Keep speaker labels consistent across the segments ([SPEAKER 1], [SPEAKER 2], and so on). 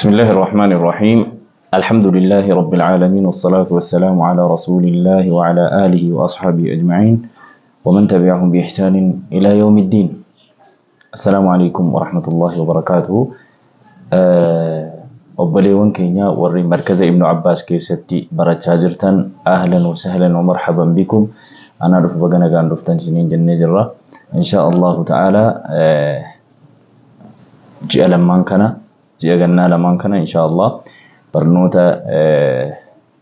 [SPEAKER 1] بسم الله الرحمن الرحيم. الحمد لله رب العالمين، والصلاة والسلام على رسول الله وعلى آله وأصحابه أجمعين ومن تبعهم بإحسان إلى يوم الدين. السلام عليكم ورحمة الله وبركاته. Obboleewwan keenya warri markaza Ibnu Abbaas keessatti barachaa jirtan, ahlan wa sahlan wa marhaban bikum. Anaa dhufu, baga nagaan dhuftan isiniin jennee jirra. Insha Allahu ta'ala ji'a lammaan kana, ji'a gannaa lamaan kana, insha Allah barnoota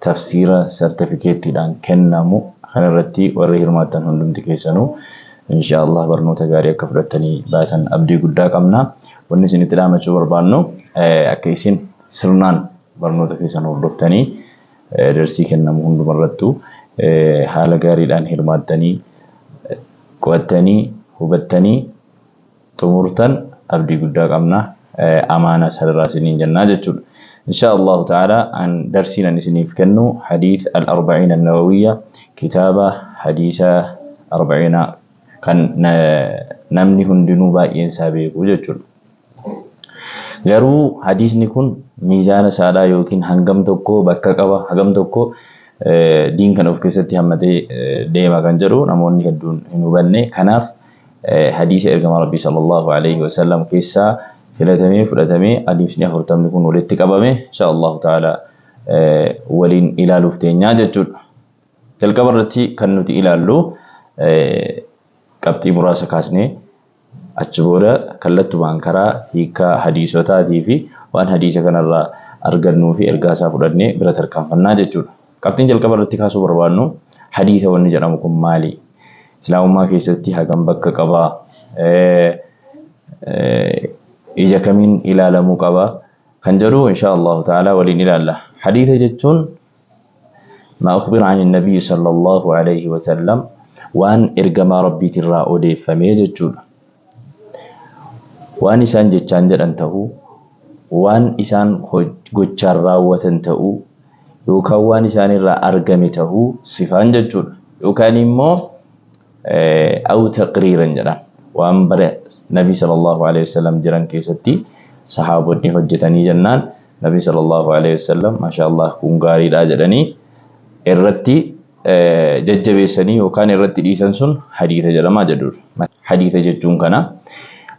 [SPEAKER 1] tafsiira sartifikeettiidhaan kennamu kanarratti warri hirmaattan hundumti keessanuu insha Allah barnoota gaarii akka fudhattanii baatan abdii guddaa qabna. Wanni isinitti dhaamachuu barbaannu, akka isin sirnaan barnoota keessan hordoftanii darsii kennamu hundumarrattuu haala gaariidhaan hirmaattanii, qo'attanii, hubattanii xumurtan abdii guddaa qabna. Amaana sarara isiniin jennaa jechuudha. Insha Allahu ta'ala an darsiin an isiniif kennu hadiith al-arba'iin an-nawawiyya, kitaaba hadiisa arba'iina kan namni hundinuu baay'een isaa beeku jechuudha. Garuu hadiisni kun miizaana isaadhaa yookiin hangam tokko bakka qaba, hagam tokko diin kan of keessatti hammatee deema kan jedhu namoonni hedduun hin hubanne. Kanaaf hadiisa ergamaa Rabbii sallallahu alaihi wasallam keessaa filatamee fudhatamee hadiisni 40ni kun walitti qabame insha Allahu ta'ala waliin ilaaluuf teenyaa jechuudha. Jalqaba irratti kan nuti ilaallu qabxii muraasa kaasnee, achi booda kallattumaan karaa hiikaa hadiisotaatii fi waan hadiisa kanarraa argannuu fi ergaa isaa fudhannee bira tarkaanfannaa jechuudha. Qabxiin jalqaba irratti kaasuu barbaannu, hadiisa wanni jedhamu kun maali? Islaamummaa keessatti hagam bakka qabaa? Ija kamiin ilaalamuu qaba? Kan jedhu insha Allahu ta'ala waliin ilaalla. Hadiisa jechuun ما أخبر عن النبي صلى الله عليه وسلم, waan ergamaa rabbiitirraa odeeffamee jechuudha. Waan isaan jechaan jedhan ta'uu, waan isaan gochaan raawwatan ta'uu, yookaan waan isaanirraa argame ta'uu sifaan jechuudha. Yookaan immoo أو تقريرا jedhan, waan bara Nabi sallallahu alaihi wasallam jiran keessatti sahaabonni hojjetanii jennaan Nabi sallallahu alaihi wasallam "Maasha Allah, kun gaariidha" jedhanii irratti jajjabeessanii yookaan irratti dhiisan sun hadiisa jedhama jedhudha. Hadiisa jechuun kana.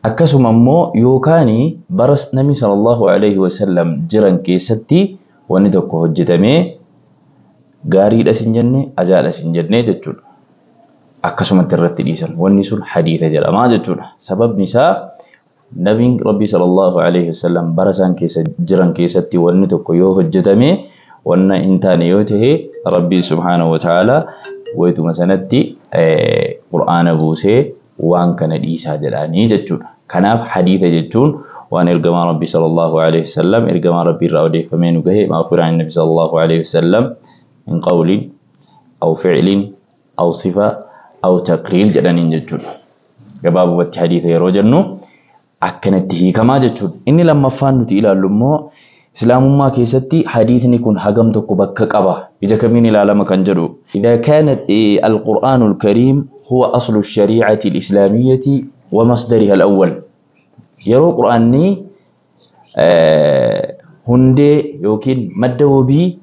[SPEAKER 1] Akkasuma immoo yookaan bara Nabi sallallahu alaihi wasallam jiran keessatti wanni tokko hojjetamee gaariidhas hin jenne, ajaadhas hin jenne jechuudha. Akkasumatti irratti dhiisan, wanni sun hadiisa jedhama jechuudha. Sababni isaa Nabiin Rabbii sallallahu alaihi wasallam bara isaan keessa jiran keessatti wanni tokko yoo hojjetame, wanna hin taane yoo ta'e, Rabbii subhaanahu wa ta'ala wayituma sanatti Qur'aana buusee waan kana dhiisaa jedhanii jechuudha. Kanaaf hadiisa jechuun waan ergamaa Rabbii sallallahu alaihi wasallam, ergamaa Rabbii irraa odeeffamee nu gahe, ما أخبر عن النبي صلى الله عليه وسلم من قول أو فعل أو صفة أو تقرير jedhaniin jechuudha. Gabaabumatti hadiisa yeroo jennu akkanatti hiikamaa jechuudha. Inni lammaffaan nuti ilaallu immoo islaamummaa keessatti hadiisni kun hagam tokko bakka qaba, ija kamiin ilaalama kan jedhu. إذا كانت القرآن الكريم هو أصل الشريعة الإسلامية ومصدرها الأول, yeroo qur'aanni hundee yookiin madda wabii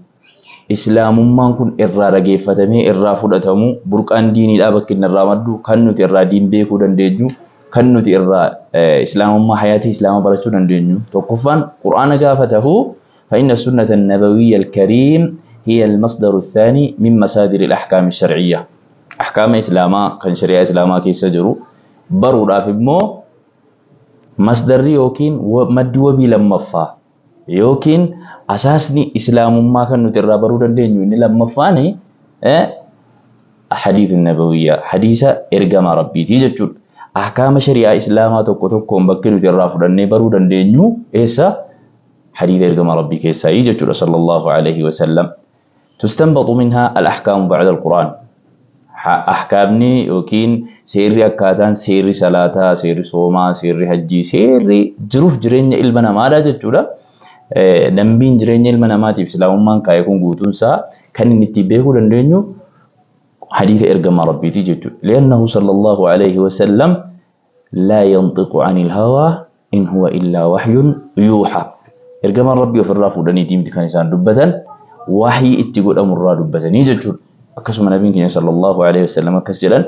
[SPEAKER 1] islaamummaan kun irraa dhageeffatamee irraa fudhatamu, burqaan diiniidhaa bakki inni irraa maddu, kan nuti irraa diin beekuu dandeenyu, kan nuti irraa islaamummaa, hayaatii islaamaa barachuu dandeenyu tokkoffaan qur'aana gaafa tahu, فإن السنة النبوية الكريم هي المصدر الثاني من مصادر الأحكام الشرعية. أحكام إسلاما kan shari'aa islaamaa keessa jiru baruudhaaf immoo masdarri yookiin maddi wabii lammaffaa yookiin asaasni islaamummaa kan nuti irraa baruu dandeenyu inni lammaffaan hadiisa nabawiyyaa, hadiisa ergamaa rabbiitii jechuudha. Ahkaama shari'aa islaamaa tokko tokkoon bakki nuti irraa fudhannee baruu dandeenyu eessa? Hadiisa ergamaa rabbii keessaa jechuudha sallallahu alaihi wasallam. تستنبط منها الأحكام بعد القرآن. Ahkaamni yookiin seerri, akkaataan seerri salaataa, seerri soomaa, seerri hajjii, seerri jiruuf jireenya ilma namaadha jechuudha. Dambiin jireenya ilma namaatiif islaamummaan kaa'e kun guutuunsaa kan inni ittiin beekuu dandeenyu hadiisa ergamaa rabbiiti jechuudha. لأنه صلى الله عليه وسلم لا ينطق عن الهوى إن هو إلا وحي يوحى. Ergamaan Rabbii ofirraa fuudhaniitii miti kan isaan dubbatan, wahyii itti godhamurraa dubbatanii jechuudha. Akkasuma Nabiin keenya sallallahu alaihi wasallam akkas jedhan,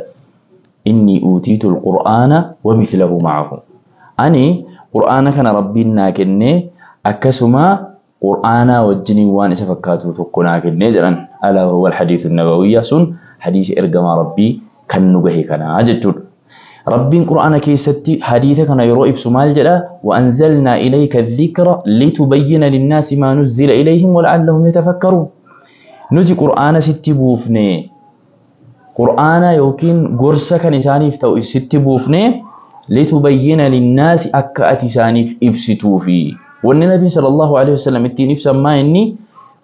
[SPEAKER 1] Inni uutiitu al-Qur'aana wa mithlahu ma'ahu. Ani Qur'aana kana Rabbiin naa kennee akkasuma Qur'aanaa wajjiniin waan isa fakkaatu tokko naa kennee jedhan. Alaa huwa al-hadiithu nabawiyya, sun hadiisa ergamaa Rabbii kan nu gahe kanaa jechuudha. Rabbiin Qur'aana keessatti hadiisa kana yeroo ibsu maal jedha? Wa anzalnaa ilayka dhikra litubayyina linnaasi maa nuzzila ilayhim wa la'allahum yatafakkaruun. Nuti Qur'aana sitti buufne, Qur'aana yookiin gorsa kan isaaniif ta'u sitti buufne, litubayyina linnaasi, akka ati isaaniif ibsituufi. Wanni Nabiin sallallahu alaihi wasallam ittiin ibsan maa inni?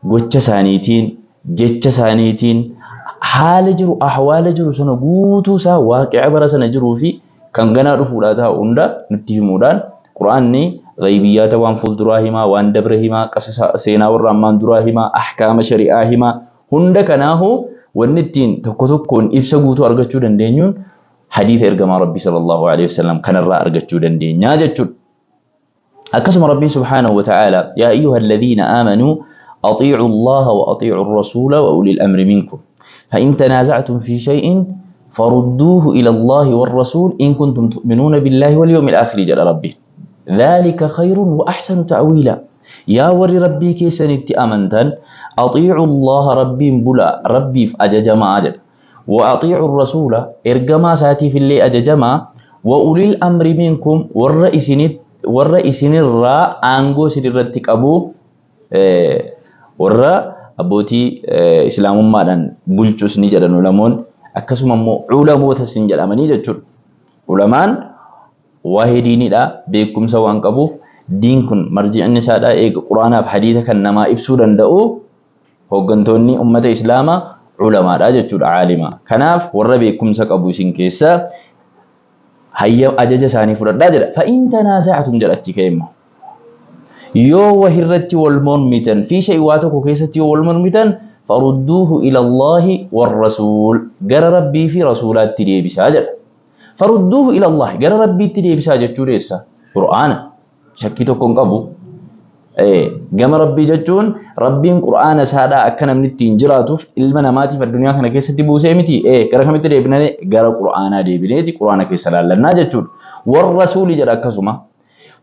[SPEAKER 1] Gocha isaaniitiin, jecha isaaniitiin, haala jiru, ahwaala jiru sana guutuu isaa, waaqi'a bara sana jiruu fi kan ganaa dhufuudhaa taa'u hunda nutti himuudhaan. Qur'aanni ghaybiyyaata, waan fuulduraa himaa, waan dabre himaa, qasasa seenaa warra ammaan duraa himaa, ahkaama shari'aa himaa. Hunda kanaahu wanni ittiin tokko tokkoon ibsa guutuu argachuu dandeenyuun hadiisa ergamaa Rabbii sallallahu alaihi wasallam kanarraa argachuu dandeenyaa jechuudha. Akkasuma Rabbiin subhaanahu wa ta'ala, yaa ayyuha alladhiina aamanuu axiicu Allaha wa axiicu rasuula wa ulil amri minkum fa in tanaaza'tum fi shay'in farudduuhu ila Allahi warrasuul in kuntum tu'minuuna billahi wal yawmil aakhiri jedha Rabbiin. Dhaalika khayrun wa ahsanu ta'wiila. Yaa warri Rabbii keessanitti amantan, axiicu Allaha, Rabbiin bulaa, Rabbiif ajajamaa jedha. Wa axiicu rasuula, ergamaa isaatiif illee ajajamaa, wa ulil amri minkum, warra isinit warra isinirraa aangoo isinirratti qabu, warra abbootii islaamummaadhaan bulchus ni jedhan ulamoon, akkasuma immoo ulamootas ni jedhamanii jechuudha. Ulamaan waa'ee diiniidha beekumsa waan qabuuf, diin kun marji'inni isaadha eega Quraanaaf hadiisa kan namaa ibsuu danda'u hooggantoonni ummata islaamaa ulamaadha jechuudha, aalima. Kanaaf warra beekumsa qabu isin keessa hayya ajaja isaanii fudhadhaa jedha. Fa'in tanaaza'atum jedha achi ka'e immoo. Yoo wahirratti wal mormitan, fi shay, waa tokko keessatti yoo wal mormitan, farudduuhu ila Allaahi warrasuul, gara Rabbii fi rasuulaatti deebisaa jedha. Farudduuhu ila Allaahi, gara Rabbiitti deebisaa jechuu deessa. Qur'aana shakkii tokko hin qabu. Gama Rabbii jechuun Rabbiin Qur'aana isaadhaa akka namni ittiin jiraatuuf ilma namaatiif addunyaa kana keessatti buusee miti. Gara kamitti deebinee? Gara Qur'aanaa deebineeti Qur'aana keessa laallannaa jechuudha. Warra rasuuli jedha akkasuma.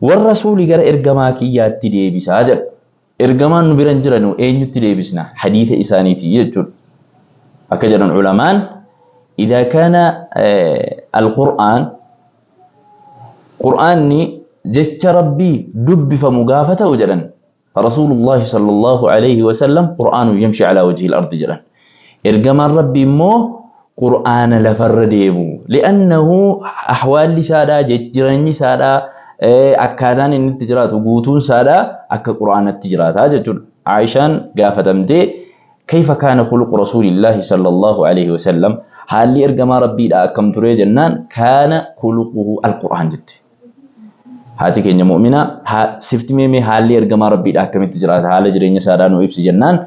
[SPEAKER 1] Warra rasuuli, gara ergamaa kiyyaatti deebisaa jedha. Ergamaan nu bira hin jiranu, eenyutti deebisna? Hadiisa isaaniiti jechuudha. Akka jedhan ulamaan, idaa kaana al-Qur'aan, Qur'aanni jecha Rabbii dubbifamu gaafa ta'u jedhan, Rasuulullaahi sallallahu alaihi wasallam Qur'aanu yamshi alaa wajhil ardi jedhan. Ergamaan Rabbii immoo Qur'aana lafarra deemu. Li'annahu ahwaalli isaadhaa, jireenyi isaadhaa, akkaataan inni itti jiraatu guutuun isaadhaa akka Qur'aanatti jiraataa jechuudha. Aayishaan gaafatamtee, kayfa kaana khuluqu Rasuulillaahi sallallahu alaihi wasallam, haalli ergamaa Rabbiidhaa akkam turee jennaan, kaana khuluquhu al-Qur'aan jette. Haati keenya mu'mina sifti meemee haalli ergamaa Rabbiidhaa akkamitti jiraata, haala jireenya isaadhaa nu ibsi jennaan,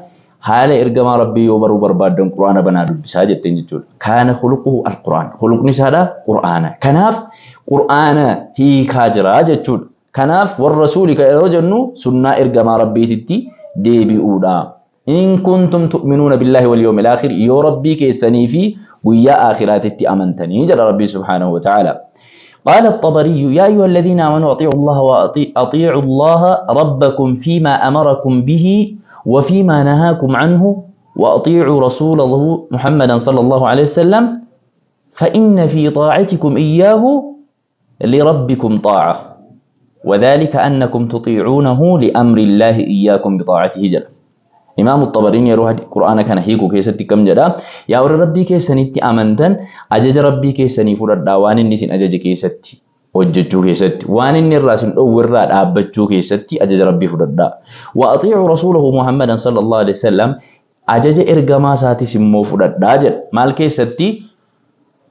[SPEAKER 1] haala ergamaa Rabbii yoo baruu barbaaddan Qur'aana banaa dubbisaa jetteen jechuudha. Kaana khuluquhu al-Qur'aan. Khuluqni isaadhaa Qur'aana. Kanaaf Qur'aana hiikaa jira jechuudha. Kanaaf warra rasuuli kan yeroo jennu sunnaa ergamaa Rabbiititti deebi'uudha. In kuntum tu'minuuna billaahi wal yawmil aakhir, yoo Rabbii keessanii fi guyyaa aakhiraatitti amantanii jedha Rabbii subhaanahu wa ta'ala. قال الطبري: يا أيها الذين آمنوا أطيعوا الله وأطيعوا الله ربكم فيما أمركم به وفيما نهاكم عنه، وأطيعوا رسوله محمدا صلى الله عليه وسلم، فإن في طاعتكم إياه لربكم طاعة، وذلك أنكم تطيعونه لأمر الله إياكم بطاعته جل. Imaam Xabariin yeroo Qur'aana kana hiiku keessatti kam jedha? Yaa warra Rabbii keessanitti amantan, ajaja Rabbii keessanii fudhadhaa, waan inni isin ajaje keessatti hojjechuu keessatti, waan inni irraa isin dhowwe irraa dhaabbachuu keessatti ajaja Rabbii fudhadhaa. Wa axiicu rasuulahu Muhammadan sallallahu alaihi wasallam, ajaja ergamaa isaatis immoo fudhadhaa jedha. Maal keessatti?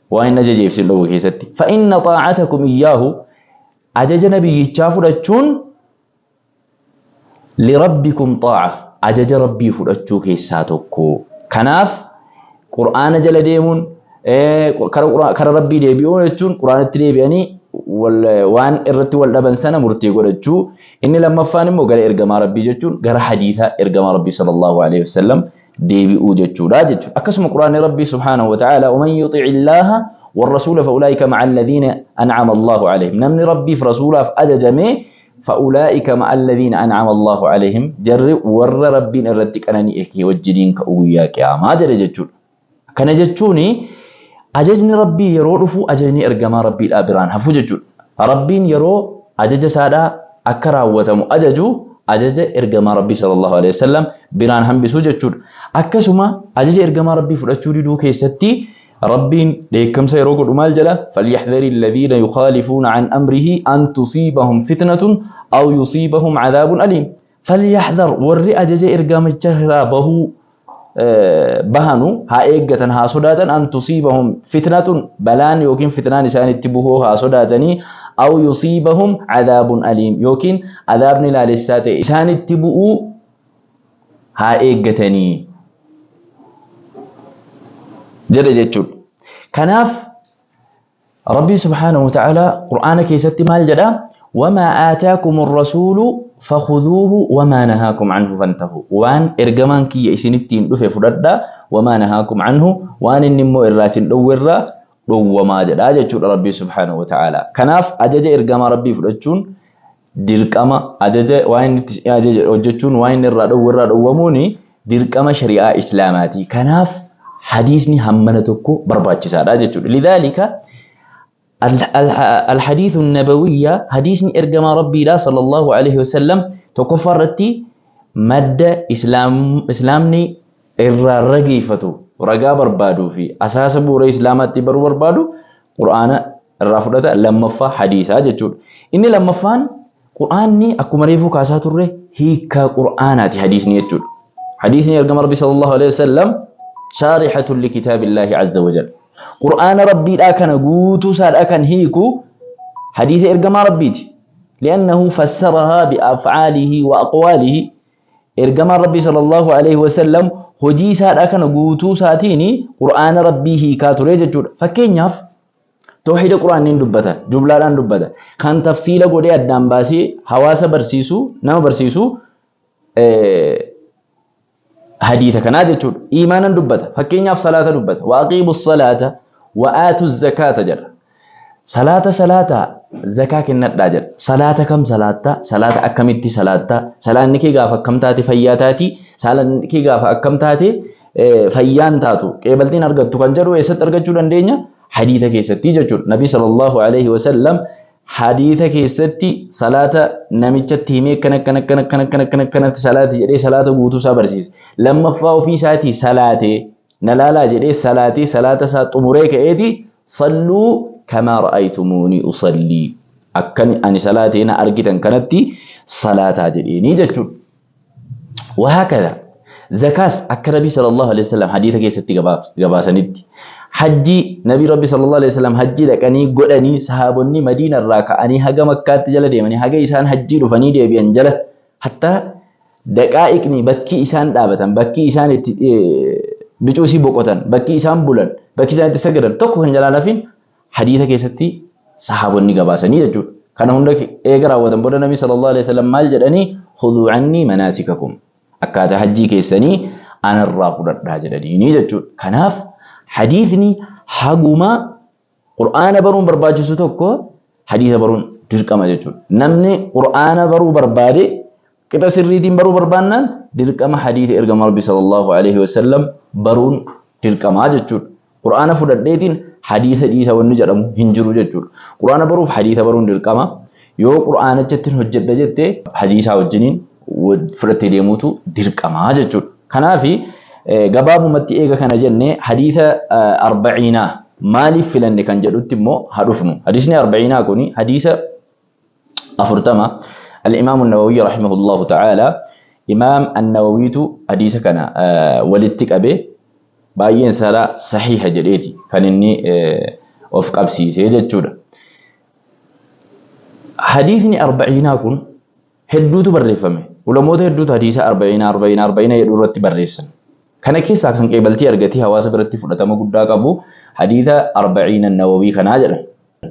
[SPEAKER 1] Waan inni ajajeef isin dhowwe keessatti. Fa inna xaa'atakum iyyaahu, ajaja nabiyyichaa fudhachuun, lirabbikum xaa'a, ajaja Rabbii fudhachuu keessaa tokko. Kanaaf Qur'aana jala deemuun, kara Rabbii deebi'uun jechuun Qur'aanatti deebi'anii waan irratti wal dhaban sana murtii godhachuu. Inni lammaffaan immoo gara ergamaa Rabbii jechuun gara hadiisaa ergamaa Rabbii sallallahu alaihi wasallam deebi'uu jechuudha jechuudha. Akkasuma Quraanni Rabbii subhaanahu wa ta'ala ومن يطع الله والرسول فأولئك مع الذين أنعم الله عليهم. Namni Rabbiif rasuulaaf ajajame فأولئك مع الذين أنعم الله عليهم jarri warra Rabbiin irratti qanani'e wajjiniin ka'uu guyyaa qiyaamaa jedhe jechuudha. Kana jechuun ajajni Rabbii yeroo dhufu ajajni ergamaa Rabbiidhaa biraan hafu jechuudha. Rabbiin yeroo ajaja isaadhaa akka raawwatamu ajaju ajaja ergamaa Rabbii sallallahu alaihi wasallam biraan hambisuu jechuudha. Akkasuma ajaja ergamaa Rabbii fudhachuu diduu keessatti Rabbiin dheekkamsa yeroo godhu maal jedha? فليحذر الذين يخالفون عن أمره أن تصيبهم فتنة أو يصيبهم عذاب أليم. فليحذر warri ajaja ergamichaa irraa bahuu bahanu haa eeggatan, haa sodaatan, أن تصيبهم فتنة balaan yookiin fitnaan isaanitti buhuu haa sodaatanii, أو يصيبهم عذاب أليم yookiin adaabni laalessaa ta'e isaanitti bu'uu haa eeggatanii jedhe jechuudha. Kanaaf Rabbii subhaanahu wa ta'ala Qur'aana keessatti maal jedha? وما آتاكم الرسول فخذوه وما نهاكم عنه فانتهوا. Waan ergamaan kiyya isinittiin dhufe fudhadhaa, وما نهاكم عنه waan inni immoo irraa isin dhowwerraa dhowwamaa jedha jechuudha Rabbii subhaanahu wa ta'ala. Kanaaf ajaja ergamaa Rabbii fudhachuun dirqama, ajaja waan inni itti ajaja hojjechuun, waan inni irraa dhowwerraa dhowwamuuni dirqama shari'aa Islaamaati. Kanaaf hadiisni hammana tokko barbaachisaadha jechuudha. لذلك الحديث النبوي hadiisni ergamaa Rabbiidha sallallahu alaihi wasallam tokkoffaa irratti madda islaamni irraa rageeffatu, ragaa barbaaduu fi asaasa bu'uura islaamaatti baruu barbaadu Qur'aana irraa fudhata, lammaffaa hadiisaa jechuudha. Inni lammaffaan Qur'aanni akkuma reefuu kaasaa turre hiikaa Qur'aanaati hadiisni jechuudha. Hadiisni ergama Rabbi sallallahu alaihi wasallam شارحة لكتاب الله عز وجل. Qur'aana Rabbiidhaa kana guutuu isaadhaa kan hiiku hadiisa ergamaa Rabbiiti. لأنه فسرها بأفعاله وأقواله. Ergamaan Rabbii sallallahu alaihi wasallam hojii isaadhaa kana guutuu isaatiin Qur'aana Rabbii hiikaa ture jechuudha. Fakkeenyaaf tawxiida Qur'aaniin dubbata, jumlaadhaan dubbata. Kan tafsiila godhee addaan baasee hawaasa barsiisu, nama barsiisu hadiisa kanaa jechuudha. Iimaanan dubbata. Fakkeenyaaf salaata dubbata. وأقيموا الصلاة وآتوا الزكاة jedha. Salaata salaata, zakaa kennadhaa jedha. Salaata kam salaatta? Salaata akkamitti salaatta? Salaanni kee gaafa akkam taate fayyaa taati? Salaanni kee gaafa akkam taate fayyaan taatu? Qeebaltiin argattu kan jedhu eessatti argachuu dandeenya? Hadiisa keessatti jechuudha. Nabi sallallahu alaihi wasallam hadiisa keessatti salaata namichatti himee akkana akkana akkana akkana akkana akkana akkanatti salaati jedhee salaata guutuu isaa barsiise. Lammaffaa ofii isaatii salaatee na laalaa jedhee salaatee salaata isaa xumuree ka'eeti صلوا كما رأيتموني أصلي, akkan ani salaatee na argitan kanatti salaataa jedheenii jechuudha. وهكذا zakaas akka Nabi sallallahu alaihi wasallam hadiisa keessatti gabaasanitti, hajjii Nabi Rabbi sallallahu alaihi wasallam hajjii dhaqanii godhanii, sahaabonni Madiina irraa ka'anii haga Makkaatti jala deemanii, haga isaan hajjii dhufanii deebi'an jala, hattaa daqaa'iqni bakki isaan dhaabatan, bakki isaan itti bicuusii boqotan, bakki isaan bulan, bakki isaan itti sagadan tokko kan jalaan hafin hadiisa keessatti sahaabonni gabaasanii jechuudha. Kana hunda eega raawwatan booda Nabi sallallahu alaihi wasallam maal jedhanii? خذوا عني مناسككم, akkaataa hajjii keessanii anarraa fudhadhaa jedhanii jechuudha. Kanaaf hadiisni haguma Qur'aana baruun barbaachisu tokko hadiisa baruun dirqama jechuudha. Namni Qur'aana baruu barbaade, qixa sirriitiin baruu barbaannaan, dirqama hadiisa ergama Rabbi sallallahu alaihi wasallam baruun dirqamaa jechuudha. Qur'aana fudhadheetiin hadiisa dhiisa wanni jedhamu hin jiru jechuudha. Qur'aana baruuf hadiisa baruun dirqama. Yoo Qur'aanicha hojjedha jette hadiisaa wajjiniin fudhattee deemuutu dirqamaa jechuudha. Kanaafi gabaabumatti eega kana jenne, hadiisa arbaciinaa maaliif filanne kan jedhutti immoo haa dhufnu. Hadiisni arbaciinaa kuni hadiisa 40 الإمام النووي رحمه الله تعالى, إمام النوويtu hadiisa kana walitti qabe, baay'een isaa sahiha jedheeti kan inni of qabsiisee jechuudha. Hadiisni arbaciinaa kun hedduutu barreeffame. Ulamoota hedduutu hadiisa arbaciinaa arbaciinaa arbaciinaa jedhu irratti barreessan. Kana keessaa kan qeebaltii argatee hawaasa biratti fudhatama guddaa qabu hadiisa arbaciina Nawawii kanaa jedhan.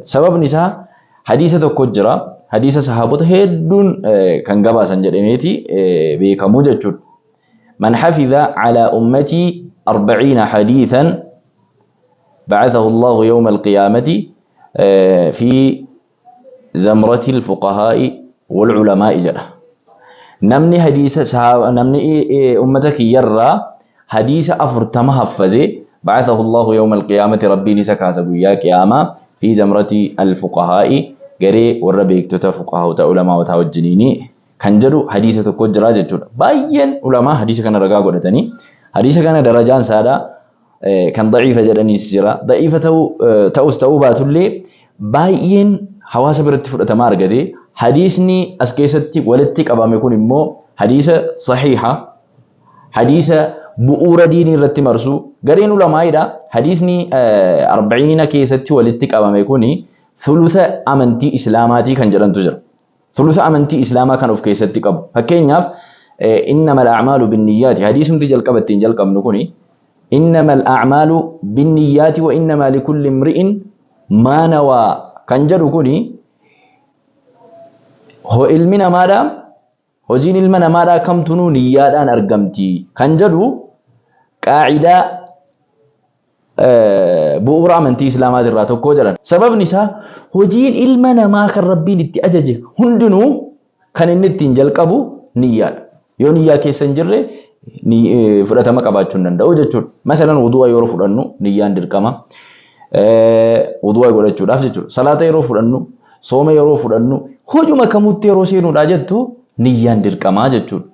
[SPEAKER 1] Sababni isaa Hadiisa tokko jira. Hadiisa sahaabota hedduun kan gabaasan jedhameeti beekamu jechuudha. Man hafiza calaa ummatii 40 hadiisan ba'athahu Allahu yawma alqiyaamati fi zamrati alfuqahaa'i wal culamaa'i jedha. Namni hadiisa namni ummata kiyyarraa hadiisa 40 haffaze ba'athahu Allahu yawma alqiyaamati, Rabbiin isa kaasa guyyaa qiyaamaa, fi zamrati alfuqahaa'i, garee warra beektota fuqahaa'ota ulamaa'otaa wajjiniini kan jedhu hadiisa tokko jira jechuudha. Baay'een ulamaa hadiisa kana ragaa godhatanii hadiisa kana darajaan isaadha kan daciifa jedhaniis jira. Daciifa ta'us ta'uu baatullee baay'een hawaasa biratti fudhatama argate. Hadiisni as keessatti walitti qabame kun immoo hadiisa sahiiha, hadiisa bu'uura diinii irratti marsu. Gareen ulamaa'idha. Hadiisni arba'iina keessatti walitti qabame kuni thulutha amantii islaamaatii kan jedhantu jira. Thulutha amantii islaamaa kan of keessatti qabu. Fakkeenyaaf, innamal a'maalu binniyyaati. Hadiisumti jalqaba ittiin jalqabnu kuni innamal a'maalu binniyyaati wa innamaa likulli imri'in maa nawaa kan jedhu kuni ilmi namaadha, hojiin ilma namaadhaa kamtunuu niyyaadhaan argamti kan jedhu qaacidaa bu'uura amantii islaamaatirraa tokko jedhan. Sababni isaa hojiin ilma namaa kan Rabbiin itti ajaje hundinuu kan inni ittiin jalqabu niyyaadha. Yoo niyyaa keessa hin jirre fudhatama qabaachuu hin danda'u jechuudha. Masalan, wudu'a yeroo fudhannu niyyaan dirqama. Wudu'a godhachuudhaaf jechuudha. Salaata yeroo fudhannu, sooma yeroo fudhannu, hojuma kamutti yeroo seenuudhaa jettu niyyaan dirqamaa jechuudha.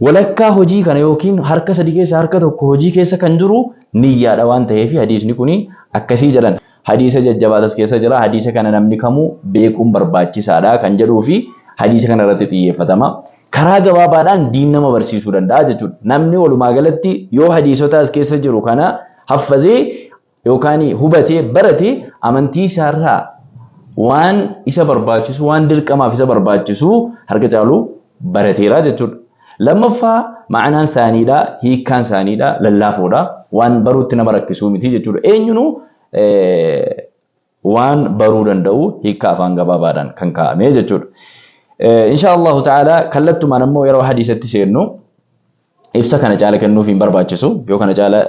[SPEAKER 1] Walakkaa hojii kana yookiin harka sadi keessa harka tokko hojii keessa kan jiru niyyaadha waan ta'eef hadiisni kun akkasii jedhan. Hadiisa jajjabaatas keessa jira. Hadiisa kana namni kamuu beekuun barbaachisaadha kan jedhuu fi hadiisa kana irratti xiyyeeffatama. Karaa gabaabaadhaan diin nama barsiisuu danda'a jechuudha. Namni walumaa galatti yoo hadiisota as keessa jiru kana haffazee yookaan hubatee barate amantii isaarraa waan isa barbaachisu, waan dirqamaaf isa barbaachisu harka caalu barateera jechuudha. Lammaffaa, ma'anaan isaaniidha, hiikkaan isaaniidha, lallaafoodha. Waan baruutti nama rakkisuu miti jechuudha. Eenyunuu waan baruu danda'u hiikkaa afaan gabaabaadhaan kan kaa'ame jechuudha. Insha Allahu ta'ala, kallattumaan ammoo yeroo hadiisatti seennu ibsa kana caala kennuuf hin barbaachisu. Yoo kana caala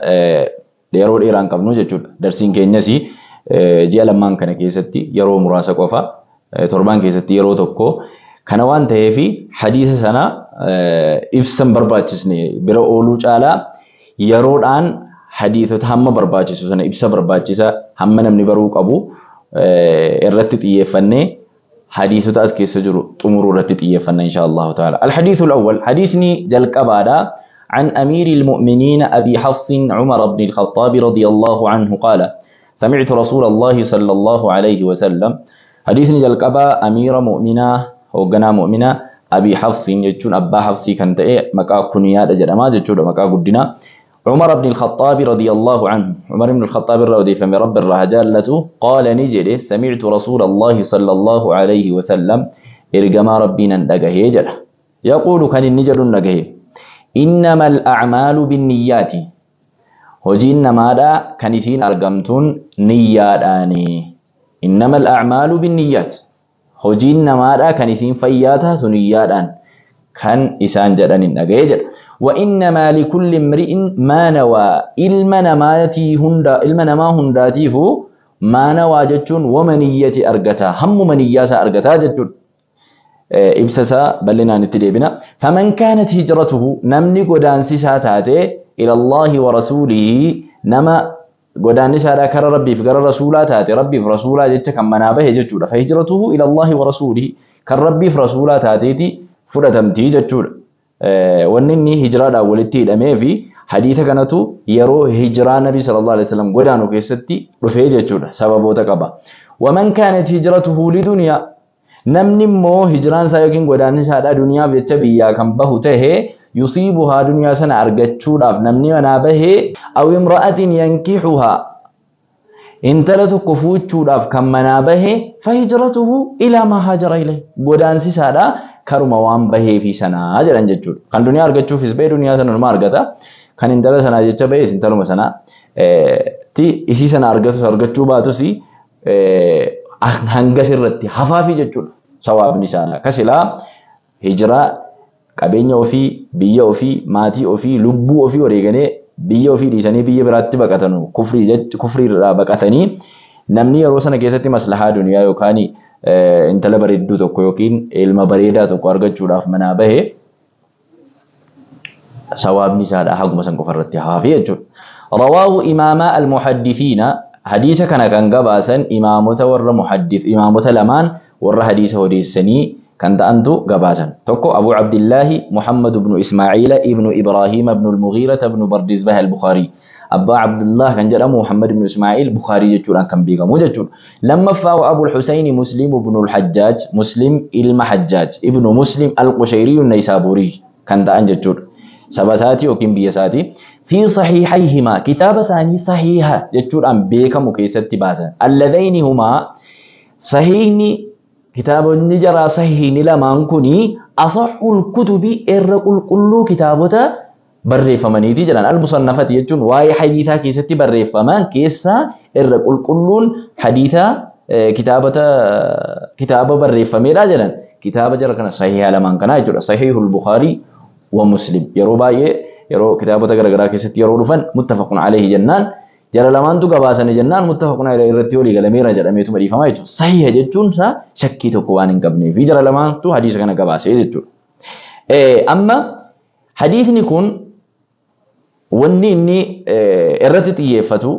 [SPEAKER 1] yeroo dheeraa hin qabnu jechuudha. Darsiin keenyas ji'a lammaan kana keessatti yeroo muraasa qofa, torbaan keessatti yeroo tokko kana waan ta'eef, hadiisa sana ibsa hin barbaachisne bira ooluu caalaa yeroodhaan hadiisota hamma barbaachisu sana, ibsa barbaachisa hamma namni baruu qabu irratti xiyyeeffannee hadiisota as keessa jiru xumuruu irratti xiyyeeffanna, insha Allahu ta'ala. الحديث الأول, hadiisni jalqabaadha. عن أمير المؤمنين أبي حفص عمر بن الخطاب رضي الله عنه قال: سمعت رسول الله صلى الله عليه وسلم. حديث jalqabaa أمير مؤمنا, hoogganaa mu'minaa أبي حفص jechuun abbaa Hafsii kan ta'e, maqaa kunyaadha jedhama jechuudha, maqaa guddinaa. عمر بن الخطاب رضي الله عنه, عمر بن الخطاب رضي فمن رب الرهجالة, قال نجده: سمعت رسول الله صلى الله عليه وسلم, ergamaa Rabbii nan dhagahee jedha, يقول, kan inni jedhu dhagahe: إنما الأعمال بالنيات, hojiin namaadha kan isiin argamtuun niyyaadhaani. إنما الأعمال بالنيات, hojiin namaadha kan isiin fayyaa taatu niyyaadhaan kan isaan jedhanin dhagahee jedha. وإنما لكل امرئ ما نوى, ilma namaatii hunda, ilma namaa hundaatiifu ما نوى jechuun wama niyyati argata, hammuma niyyaa isaa argataa jechuudha. Ibsa isaa bal'inaan itti deebina. فمن كانت هجرته, namni godaansi isaa taate, إلى الله ورسوله, nama godaanni isaadhaa kara Rabbiif gara rasuulaa taate, Rabbiif rasuulaa jecha kan manaa bahe jechuudha. فهجرته إلى الله ورسوله, kan Rabbiif rasuulaa taateeti fudhatamtii jechuudha. Wanni inni hijiraadhaan walitti hidhamee fi hadiisa kanatu yeroo hijiraa Nabi صلى الله عليه وسلم godaanu keessatti dhufee jechuudha. Sababoota qaba. ومن كانت هجرته لدنيا, namni immoo hijiraan isaa yookiin godaanni isaadhaa duniyaaf jecha biyyaa kan bahu tahe, يصيبها, duniyaa sana argachuudhaaf namni manaa bahee, أو امرأة ينكحها, intala tokko fuuchuudhaaf kan manaa bahe, فهجرته إلى ما هاجر إليه, godaansi isaadhaa karuma waan baheefi sanaa jedhan jechuudha. Kan duniyaa argachuufis bahe duniyaa sana numa argata. Kan intala sanaa jecha bahes intaluma sanaa ti isii sana argatus argachuu baatus Hangas irratti hafaafi jechuudha sawaabni isaanii. Ka silaa hijiraa qabeenya ofii, biyya ofii, maatii ofii, lubbuu ofii wareeganii biyya ofii dhiisanii biyya biraatti baqatanu kufrii kufrii irraa baqatanii namni yeroo sana keessatti maslahaa duniyaa yookaan intala bareedduu tokko yookiin ilma bareedaa tokko argachuudhaaf manaa bahe sawaabni isaadha haguma san qofa irratti hafaafi jechuudha. Rawaahu imaamaa al-muhaddisiina hadiisa kana kan gabaasan imaamota warra muhaddis imaamota lamaan warra hadiisa odeessanii kan ta'antu gabaasan. Tokko Abu Abdillaahi Muhammad ibnu Ismaaciila ibnu Ibraahiima ibnu al-Mughiirata ibnu Bardizbah al-Bukhaarii. Abbaa Abdullah kan jedhamu Muhammad ibnu Ismaaciil Bukhaarii jechuudhaan kan beekamu jechuudha. Lammaffaa wa Abu al-Husayni Muslim ibnu al-Hajjaaj Muslim ilma Hajjaaj ibnu Muslim al-Qushayrii an-Naysaaburii kan ta'an jechuudha. Saba isaatii yookiin biyya isaatii. Fi sahiihayhimaa kitaaba isaanii sahiiha jechuudhaan beekamu keessatti baasan. Alladhayni humaa sahiihni kitaabonni jaraa sahiihni lamaan kuni asahhul kutubi irra qulqulluu kitaabota barreeffamaniiti jedhan. Al-musannafati jechuun waa'ee hadiisaa keessatti barreeffaman keessaa irra qulqulluun hadiisaa kitaabota kitaaba barreeffameedha jedhan. Kitaaba jara kana sahiiha lamaan kanaa jechuudha. Sahiihul Bukhaarii wa Muslim. Yeroo baay'ee yeroo kitaabota garaagaraa keessatti yeroo dhufan muttafaqun alayhi jennaan jara lamaantu gabaasanii jennaan muttafaqun alayhi irratti walii galameera jedhameetuma dhiifama jechuudha. Sahiiha jechuun isaa shakkii tokko waan hin qabneef jara lamaantu hadiisa kana gabaasee jechuudha. Amma hadiisni kun wanni inni irratti xiyyeeffatu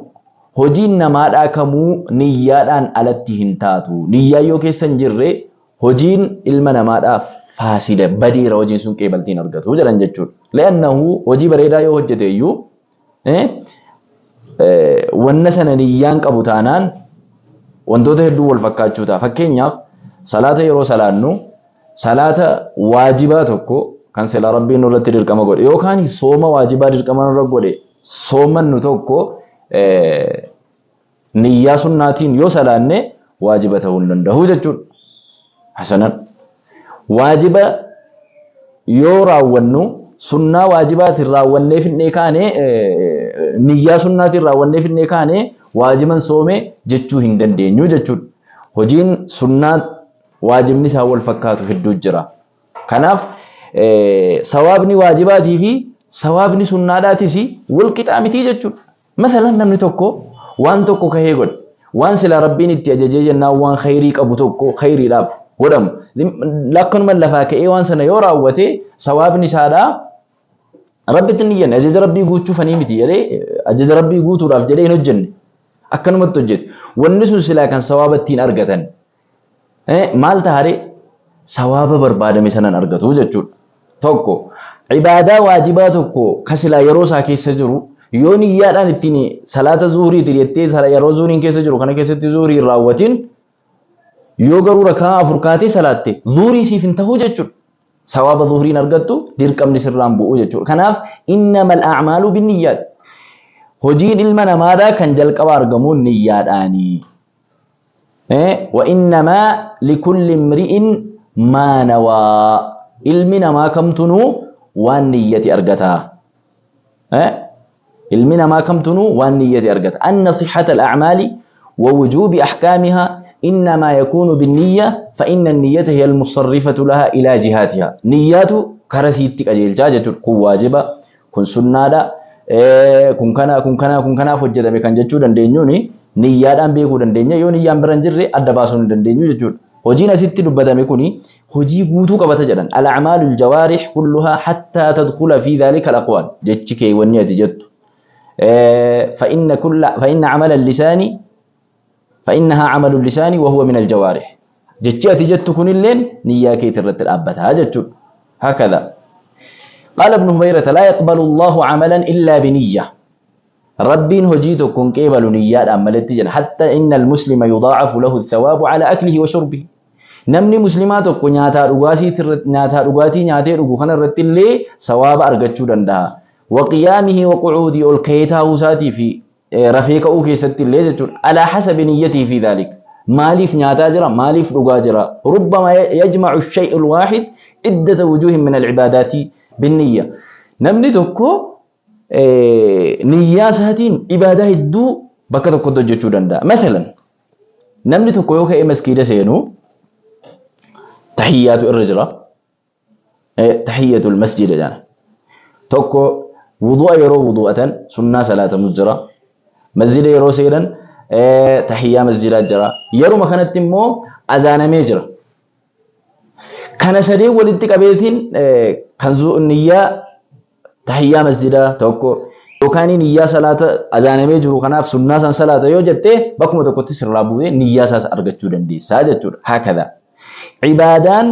[SPEAKER 1] hojiin namaadhaa kamuu niyyaadhaan alatti hin taatu. Niyyaa yoo keessa hin jirre hojiin ilma namaadhaa faasida badeera hojiin sun qeebaltiin argatu jedhan jechuudha. Le'annahu hojii bareedaa yoo hojjete iyyuu wanna sana niyyaan qabu taanaan wantoota hedduu wal fakkaachuu ta'a. Fakkeenyaaf salaata yeroo salaannu salaata waajibaa tokko kan sila Rabbiin nurratti dirqama godhe yookaan sooma waajibaa dirqama nurra godhe soomannu tokko niyyaa sunnaatiin yoo salaanne waajiba ta'uu hin danda'u jechuudha. Hasanan waajiba yoo raawwannu sunnaa waajibaatiin raawwannee finnee kaane niyyaa sunnaatiin raawwannee finnee kaane waajiban soome jechuu hin dandeenyu jechuudha. Hojiin sunnaa waajibni isaa wal fakkaatu hedduu jira. Kanaaf sawaabni waajibaatii fi sawaabni sunnaadhaatis wal qixaa mitii jechuudha. Masalan namni tokko waan tokko kahee godhe waan silaa Rabbiin itti ajajee jennaan waan khayrii qabu tokko khayriidhaaf godhamu akkanuma lafaa ka'ee waan sana yoo raawwate sawaabni isaadhaa Rabbitti hin iyyanne ajaja Rabbii guuchuufanii miti jedhee ajaja Rabbii guutuudhaaf jedhee hin hojjenne akkanumatti hojjete wanni sun silaa kan sawaaba ittiin argatan Maal taharee sawaaba barbaadame sanan argatu jechuudha. Tokko ibaadaa waajibaa tokko ka silaa yeroo isaa keessa jiru yoo niyyaadhaan ittiin salaata zuhuriiti jettee yeroo zuhuriin keessa jiru kana keessatti zuhurii hin raawwatin yoo garuu rakaa afur kaatee salaatte zuhurii siif hin ta'u jechuudha. Sawaaba zuhuriin argattu dirqamni sirraan bu'u jechuudha. Kanaaf innamal a'maalu binniyyaat. Hojiin ilma namaadhaa kan jalqaba argamu niyyaadhaani. Wa innamaa likulli imri'in maa nawaa. Ilmi namaa kamtunuu waan niyyati argata. Ilmi namaa kamtunuu waan niyyati argata. Anna sihhata al-a'maali wa wujuubi ahkaamihaa innamaa yakuunu binniyya fa inna niyyata hiya al-musarrifatu lahaa ilaa jihaatihaa. Niyyaatu kara siitti qajeelchaa jechuudha. Kun waajiba, kun sunnaadha, kun kana, kun kana, kun kanaaf hojjetame kan jechuu dandeenyuuni niyyaadhaan beekuu dandeenya. Yoo niyyaan bira hin jirre adda baasuu hin dandeenyu jechuudha. Hojiin asitti dubbatame kuni hojii guutuu qabata jedhan. Al-a'maalul jawaarih kulluhaa hattaa tadkhula fi dhaalika al-aqwaal. Jechi kee wanni ati jettu. Fa kulla fa inna amala lisaani fa innahaa amalu lisaani wa huwa min al-jawaarih. Jechi ati jettu kunilleen niyyaa keeti irratti dhaabbata jechuudha. Hakadha. Qaala Ibnu Hubayrata laa yaqbalu Allahu amalan illaa biniyya. Rabbiin hojii tokko hin qeebalu niyyaadhaan maletti jedha. Hatta inna al-muslima yudaacafu lahu thawaabu ala aklihi wa shurbihi. Namni muslimaa tokko nyaataa dhugaatii nyaatee dhugu kana irratti illee sawaaba argachuu danda'a. Wa qiyaamihi wa qu'uudii ol ka'ee taa'uu isaatii fi rafee ka'uu keessatti illee jechuudha. Alaa hasabi niyyatii fi dhaalik. Maaliif nyaataa jira? Maaliif dhugaa jira? Rubbama yajma'u shay'ul waahid iddata wujuuhin min al-ibaadaati binniyya. Namni tokko niyyaa isaatiin ibaadaa hedduu bakka tokkotti hojjechuu danda'a. Masalan Namni tokko yoo ka'ee maskiida seenu tahiyyaatu irra jira. Tahiyyatul masjida jedhama. Tokko wudu'a yeroo wudu'atan sunnaa salaatamu jira. Masjida yeroo seenan tahiyyaa masjidaa jira. Yeruma kanatti immoo azaanamee jira. Kana sadeen walitti qabeetiin kan niyyaa tahiyyaa masjidaa tokko yookaan niyyaa salaata azaanamee jiru kanaaf sunnaa san salaata yoo jette bakkuma tokkotti sirraa bu'ee niyyaa isaas argachuu dandeessaa jechuudha. Haakadha. Ibaadaan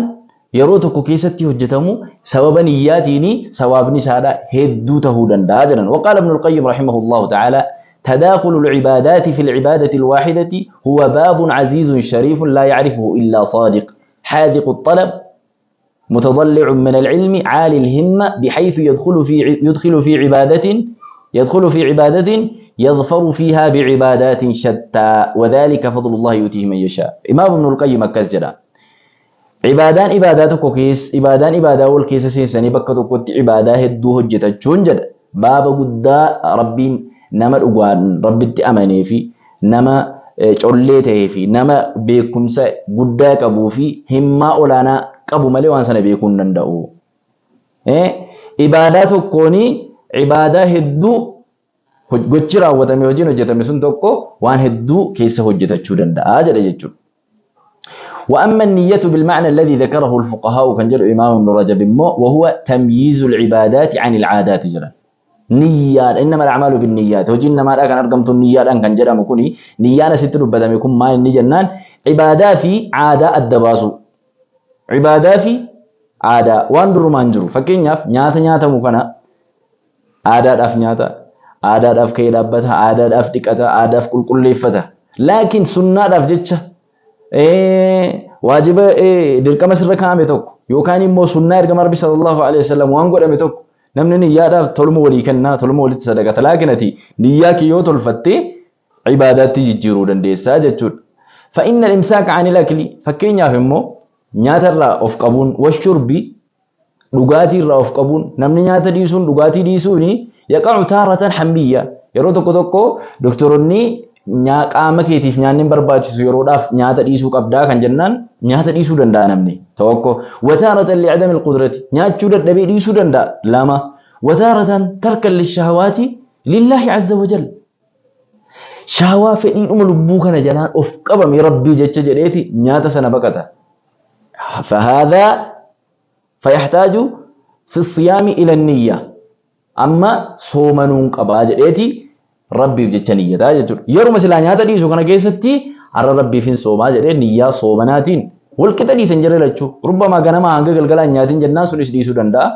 [SPEAKER 1] yeroo tokko keessatti hojjetamu sababa niyyaatiin sawaabni isaadha hedduu tahuu danda'a jedhan. وقال ابن القيم رحمه الله تعالى تداخل العبادات في العبادة الواحدة هو باب عزيز شريف لا يعرفه إلا صادق حاذق الطلب متضلع من العلم عالي الهمة بحيث يدخل في عبادة يظفر فيها بعبادات شتى وذلك فضل الله يؤتيه من يشاء. إمام ابن القيم akkas jedha. Ibaadaan ibaadaa tokko keessa ibaadaan ibaadaa wal keessa seensanii bakka tokkotti ibaadaa hedduu hojjetachuun jedha. Baaba guddaa Rabbiin nama dhugaan Rabbitti amanee fi nama collee ta'ee fi nama beekumsa guddaa qabuu fi himmaa olaanaa qabu malee waan sana beekuu hin danda'u. Ibaadaa tokkoon ibaadaa hedduu gochi raawwatame, hojiin hojjetame sun tokko waan hedduu keessa hojjetachuu danda'a jedha jechuudha. وأما النية بالمعنى الذي ذكره الفقهاء كان جل إمام ابن رجب وهو تمييز العبادات عن العادات جل نيات إنما الأعمال بالنيات هجي إنما كان أرقمت النيات أن كان جرى مكوني نيانا ست ربما يكون ما النجنان عبادة في عادة الدباسو عبادة في عادة وان درمان جرو فكين nyaata nyaatamu kana aadaadhaaf nyaata, aadaadhaaf ka'ee dhaabbata, aadaadhaaf dhiqata, aadaaf qulqulleeffata. Laakiin sunnaadhaaf jecha waajiba dirqama sirra kaa'ame tokko yookaan immoo sunnaa ergama Rabbi sallallahu alaihi wasallam waan godhame tokko namni niyyaadhaaf toluma walii kennaa, toluma walitti sadaqata. Laakiin ati niyyaa kee yoo tolfattee ibaadaatti jijjiiruu dandeessaa jechuudha. فإن الإمساك عن الأكل fakkeenyaaf immoo nyaatarraa of qabuun, والشرب dhugaatii irraa of qabuun, namni nyaata dhiisuun dhugaatii dhiisuuni, يقع تارة حمية yeroo tokko tokko doktoroonni qaama keetiif nyaanni hin barbaachisu, yeroodhaaf nyaata dhiisuu qabdaa kan jennaan nyaata dhiisuu danda'a namni tokko. وتارة لعدم القدرة nyaachuu dadhabee dhiisuu danda'a lama. وتارة تركا للشهوات لله عز وجل shahawaa fedhiidhuma lubbuu kana jalaan of qabame Rabbii jecha jedheeti nyaata sana baqata. فهذا فيحتاج في الصيام إلى النية amma soomanuun qabaa jedheeti Rabbiif jecha niyyataa jechuudha. Yeruma silaa nyaata dhiisu kana keessatti har'a Rabbiif hin soomaa jedhee niyyaa soomanaatiin walqixa dhiisan jira lachuu. ربما ganamaa hanga galgalaa hin nyaatin jennaan sunis dhiisuu danda'a.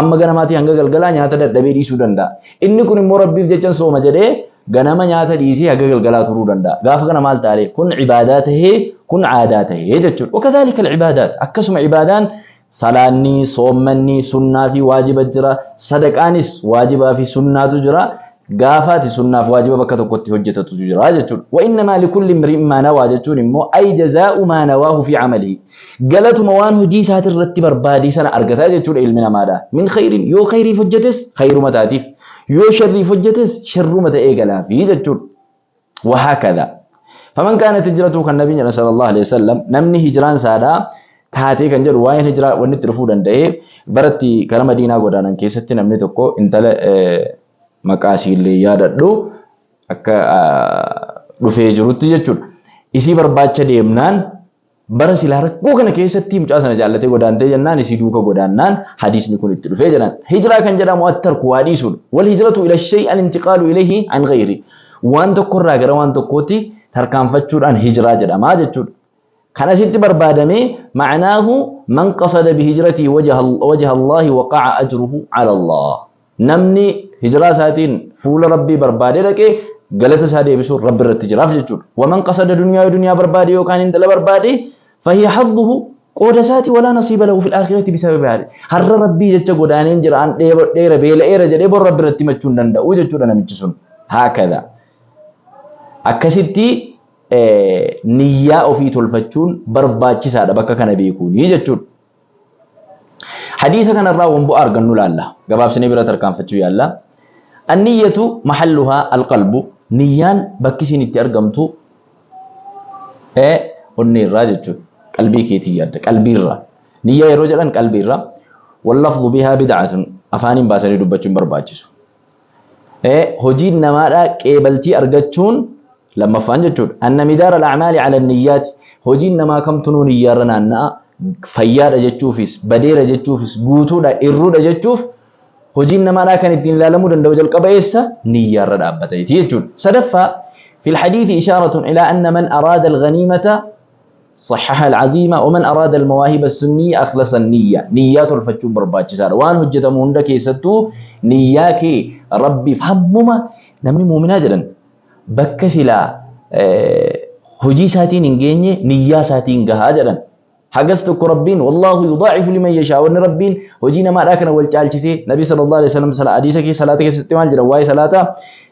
[SPEAKER 1] Amma ganamaatii hanga galgalaa nyaata dadhabee dhiisuu danda'a. Inni kun immoo Rabbiif jecha sooma jedhee ganama nyaata dhiisee hanga galgalaa turuu danda'a. Gaafa kana maal taa'ee kun ibaadaa tahee kun aadaa tahee jechuudha. وكذلك العبادات akkasuma ibaadaan salaanni, soommanni, sunnaa fi waajiba jira. Sadaqaanis waajibaa fi sunnaatu jira. Gaafaati sunnaaf waajiba bakka tokkotti hojjetatu jira jechuudha. وإنما لكل امرئ ما نوى jechuun immoo أي جزاء ما نواه في عمله. Galatuma waan hojii isaati irratti barbaadii sana argataa jechuudha ilmi namaadha. من خير yoo khayriif hojjetes khayruma taatiif. Yoo sharriif hojjetes sharruma ta'ee galaafi jechuudha. وهكذا. فمن كانت هجرته kan nabiin jedhan صلى الله عليه وسلم namni hijraan isaadhaa taatee kan jedhu waa'een hijiraa wanni itti dhufuu danda'ee baratti gara Madiinaa godaanan keessatti namni tokko intala maqaa isiillee yaadadhu akka dhufee jirutti jechuudha. Isii barbaacha deemnaan bara silaa rakkoo kana keessatti mucaa sana jaallatee godaantee jennaan isii duuka godaannaan hadiisni kun itti dhufee jedhan. Hijiraa kan jedhamu الترك waa dhiisuudha. والهجرة إلى الشيء الانتقال إليه عن غيره. Waan tokkorraa gara waan tokkootti tarkaanfachuudhaan hijiraa jedhamaa jechuudha. Kan asitti barbaadame معناه من قصد بهجرته وجه الله وقع أجره على الله. Namni hijiraa isaatiin fuula Rabbii barbaadee dhaqee galata isaa deebisuun Rabbi irratti jiraaf jechuudha. ومن قصد دنيا duniyaa barbaade yookaan intala barbaade فهي حظه qooda isaati ولا نصيب له في الآخرة بسبب هذا. Har'a Rabbii jecha godaaneen jira an dheera beela'eera jedhee bor Rabbi irratti himachuu hin danda'u jechuudha namichi sun. هكذا. Akkasitti niyyaa ofii tolfachuun barbaachisaadha bakka kana beekuuni jechuudha. Hadiisa kanarraa waan bu'aa argannu laalla. Gabaabsinee bira tarkaanfachuu yaalla. النية محلها القلب. Niyyaan bakki isiin itti argamtu Onnee irraa jechuudha. Qalbii keetii yaadda. Qalbii irraa. Niyyaa yeroo jedhan qalbii irraa. Wallafdhu bihaa bid'atun afaaniin baasanii dubbachuun barbaachisu. Hojiin namaadhaa qeebaltii argachuun lammaffaan jechuudha. Anna midaara al-a'maali ala niyyaati. Hojiin namaa kamtunuu niyyaarra naanna'a. Fayyaadha jechuufis, badeera jechuufis, guutuudha, irruudha jechuuf hojiin namaadhaa kan ittiin ilaalamuu danda'u jalqaba eessa? Niyyaarra dhaabbateeti jechuudha. Sadaffaa في الحديث إشارة إلى أن من أراد الغنيمة صحح العزيمة ومن أراد المواهب السنية أخلص النية. نية tolfachuun barbaachisaadha. Waan hojjetamu hunda keessattuu niyyaa kee Rabbiif hammuma namni muuminaa jedhan bakka silaa hojii isaatiin hin geenye niyyaa isaatiin gahaa jedhan. Hagas tokko Rabbiin wallaahu yudaa'ifu liman yashaa wanni Rabbiin hojii namaadhaa kana wal caalchisee Nabi sallallahu alaihi wasallam hadiisa keessa salaata keessatti maal jedha waa'ee salaataa?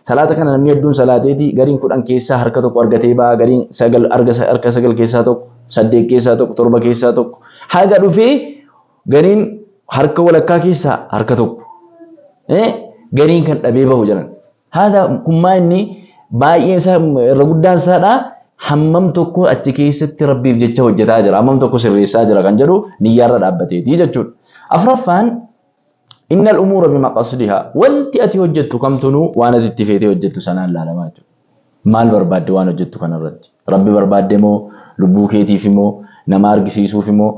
[SPEAKER 1] Salaata kana namni hedduun salaateeti gariin 10 keessaa harka tokko argatee ba'a gariin sagal harka sagal keessaa tokko saddeet keessaa tokko torba keessaa tokko haga dhufee gariin harka walakkaa keessaa harka tokko gariin kan dhabee bahu jedhan. Haadha kun maa inni baay'een isaa irra guddaan isaadha hammam tokko achi keessatti Rabbiif jecha hojjetaa jira hammam tokko sirreessaa jira kan jedhu niyyaarra dhaabbateeti jechuudha. Afraffaan innal umuura bimaqasdihaa wanti ati hojjettu kamtunuu waan ati itti feetee hojjettu sanaan laalamaa jechuudha. Maal barbaadde waan hojjettu kanarratti? Rabbi barbaadde moo lubbuu keetiif moo nama argisiisuuf moo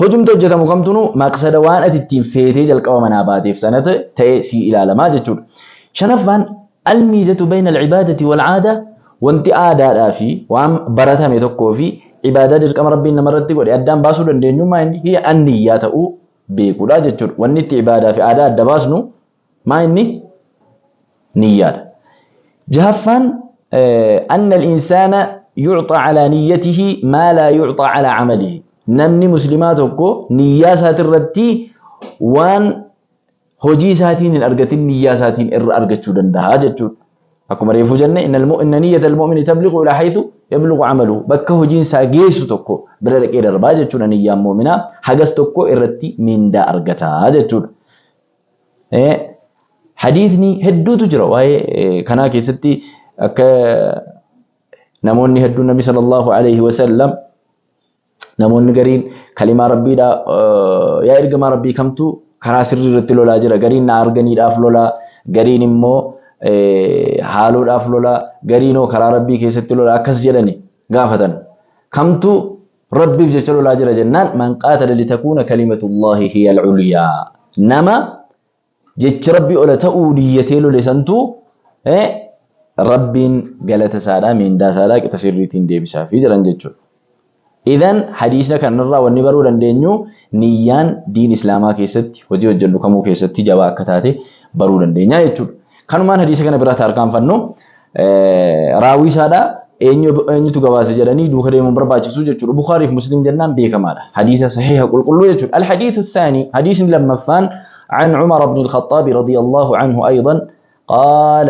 [SPEAKER 1] hojumti hojjetamu kamtunuu maqsada waan ati ittiin feetee jalqaba manaa baateef sana ta'e sii ilaalamaa jechuudha. Shanaffaan almiizatu bayna al-ibaadati wal-aada wanti aadaadhaa fi waan baratame tokkoo fi ibaadaa dirqama Rabbiin namarratti godhe addaan baasuu dandeenyummaa inni hiya anniyyaa ta'uu beekuudha jechuudha. Wanni itti ibaadaa fi aadaa adda baasnu maa inni niyyaadha. Jahaffaan anna al-insaana yucxaa calaa niyyatihi maa laa yucxaa calaa camalihi. Namni muslimaa tokko niyyaa isaatirratti waan hojii isaatiin hin argatin niyyaa isaatiin irra argachuu danda'a jechuudha. Akkuma reefuu jenne inna niyyata al-mu'mini tabligu ilaa haythu yablugu amaluhu. Bakka hojiin isaa geessu tokko bira dhaqee darbaa jechuudha niyyaan mu'minaa hagas tokko irratti mindaa argata jechuudha. Hadiisni hedduutu jira waa'ee kanaa keessatti akka namoonni hedduun Nabi sallallahu alaihi wasallam namoonni gariin kalimaa Rabbiidha yaa ergamaa Rabbii kamtu karaa sirrii irratti lolaa jira gariin na arganiidhaaf lolaa gariin immoo haaloodhaaf lolaa gariin hoo karaa Rabbii keessatti lolaa akkas jedhani gaafatan kamtu Rabbiif jecha lolaa jira jennaan man qaatala litakuuna kalimatullaahi hiya al-ulyaa nama jechi Rabbii ola ta'uu niyyatee lole santu Rabbiin galata isaadhaa miindaa isaadhaa qixa sirriitiin deebisaafii jedhan jechuudha. Idan hadiisna kanarraa wanni baruu dandeenyu niyyaan diin islaamaa keessatti hojii hojjennu kamuu keessatti jabaa akka taate baruu dandeenya jechuudha. Kanumaan hadiisa kana biraa tarkaanfannu raawwii isaadhaa eenyutu gabaase jedhanii duuka deemuun barbaachisu jechuudha. Bukhaariif Muslim jennaan beekamaadha. Hadiisa sahiha qulqulluu jechuudha. Al-hadiisu thaani hadiisni lammaffaan عن عمر بن الخطاب رضي الله عنه أيضا قال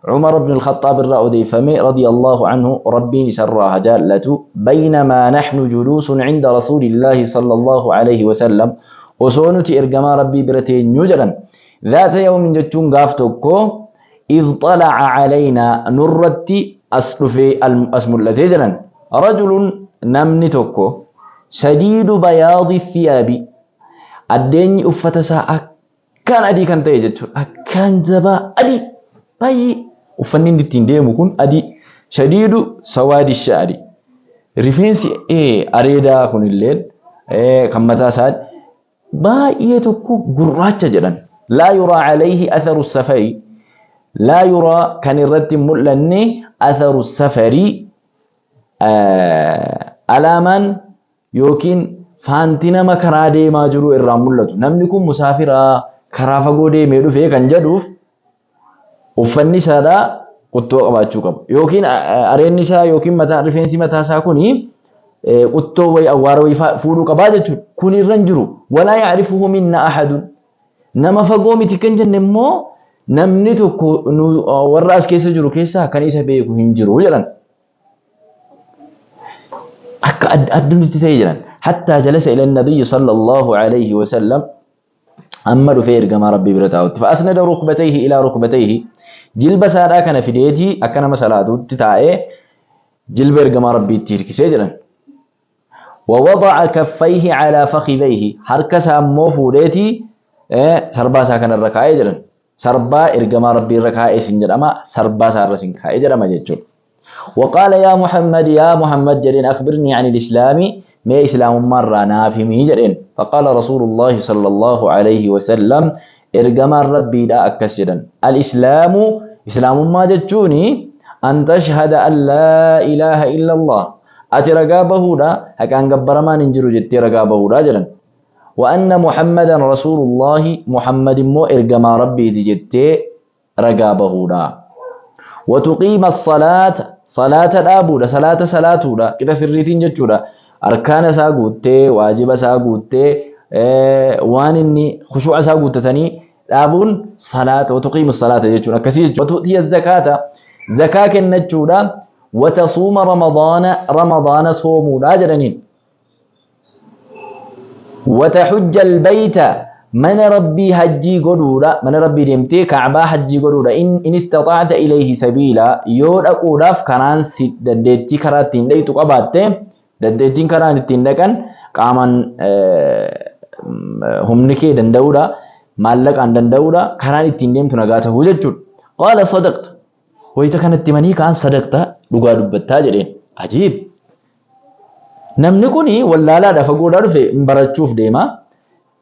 [SPEAKER 1] عمر بن الخطاب الرأوديفمي رضي الله عنه ربي سراها جالة بينما نحن جلوس عند رسول الله صلى الله عليه وسلم وصونتي إرجما ربي برتين نجلا ذات يوم جتون قافتكو إذ طلع علينا نرتي as dhufee as mul'atee jedhan rajulun namni tokko shadiidu bayaadi thiyaabi addeenyi uffata isaa akkaan adii kan ta'e jechuudha akkaan jabaa adii baay'ee uffanni inni ittiin deemu kun adii shadiidu sawaadi sha'ari rifeensi areedaa kunilleen kan mataa isaa baay'ee tokko gurraacha jedhan. Laa yuraa alayhi atharu safari. Laa yuraa kan irratti hin mul'anne atharu safari alaamaan yookiin faanti nama karaa deemaa jiru irraa mul'atu. Namni kun musaafiraa karaa fagoo deemee dhufee kan jedhuuf uffanni isaadhaa quttoo qabaachuu qaba. Yookiin areenni isaa yookiin mataa rifeensi mataa isaa kuni quttoo wayii awwaara wayii fuudhuu qabaa jechuudha. Kun irra hin jiru. Walaa ya'rifuhu minna ahadun. Nama fagoo miti kan jenne immoo namni tokko warra as keessa jiru keessaa kan isa beeku hin jiru jedhan. Akka adda nutti ta'e jedhan. Hattaa jalasa ila nabiyyi sallallahu alayhi wa sallam amma dhufee ergamaa Rabbii bira taa'utti. Fa'asnada rukbatayhi ilaa rukbatayhi jilba isaadhaa kana fideetii akka nama salaatuutti taa'ee Jilba ergamaa Rabbiitti hirkisee jedhan. Wawada'a kaffayhi calaa fakhidayhi, harka isaa immoo fuudheeti sarbaa isaa kanarra kaa'ee jedhan. Sarbaa ergamaa Rabbii irra kaa'ee isin jedhama, sarbaa isaa irra isin kaa'ee jedhama jechuudha. Waqaala yaa Muhammad, yaa Muhammad jedheen, akhbirnii ani islaami, mee islaamummaa irraa naaf himii jedheen. Faqaala Rasuulullaahi sallallahu alayhi wasallam, ergamaan Rabbiidha akkas jedhan. Al-islaamu, islaamummaa jechuun, an tashhada an laa ilaaha illallah, ati ragaa bahuudha, haqaan gabbaramaan hin jiru jettee ragaa bahuudha jedhan. Wa anna Muhammadan rasuulullaahi, Muhammad immoo ergamaa Rabbiiti jettee ragaa bahuudha. Wa tuqiima salaata, salaata dhaabuudha, salaata salaatuudha, qixa sirriitiin jechuudha. Arkaana isaa guuttee, waajiba isaa guuttee, waan inni khushuu'a isaa guuttatanii dhaabuun salaata, wa tuqiima salaata jechuun akkasii jechuudha. Wa tu'tiya zakaata, zakaa kennachuudha. Wa tasuuma ramadaana, ramadaana soomuudha jedhaniin. Wataxujja albayta, mana Rabbii hajjii godhuudha, mana Rabbii deemtee Ka'baa hajjii godhuudha, in istaxaacta ilayhi sabiila, yoo dhaquudhaaf karaan si dandeettii karaa ittiin dhayxu qabaatte. Dandeettiin karaan ittiin dhaqan qaamaan humni kee danda'uudha, maallaqaan danda'uudha, karaan ittiin deemtu nagaa tahuu jechuudha. Qaala sadaqta. Wayita kanatti himanii kaan sadaqta, dhugaa dubbattaa jedheen. Ajiib! Namni kun wallaalaadha, fagoodhaa dhufe barachuuf deema.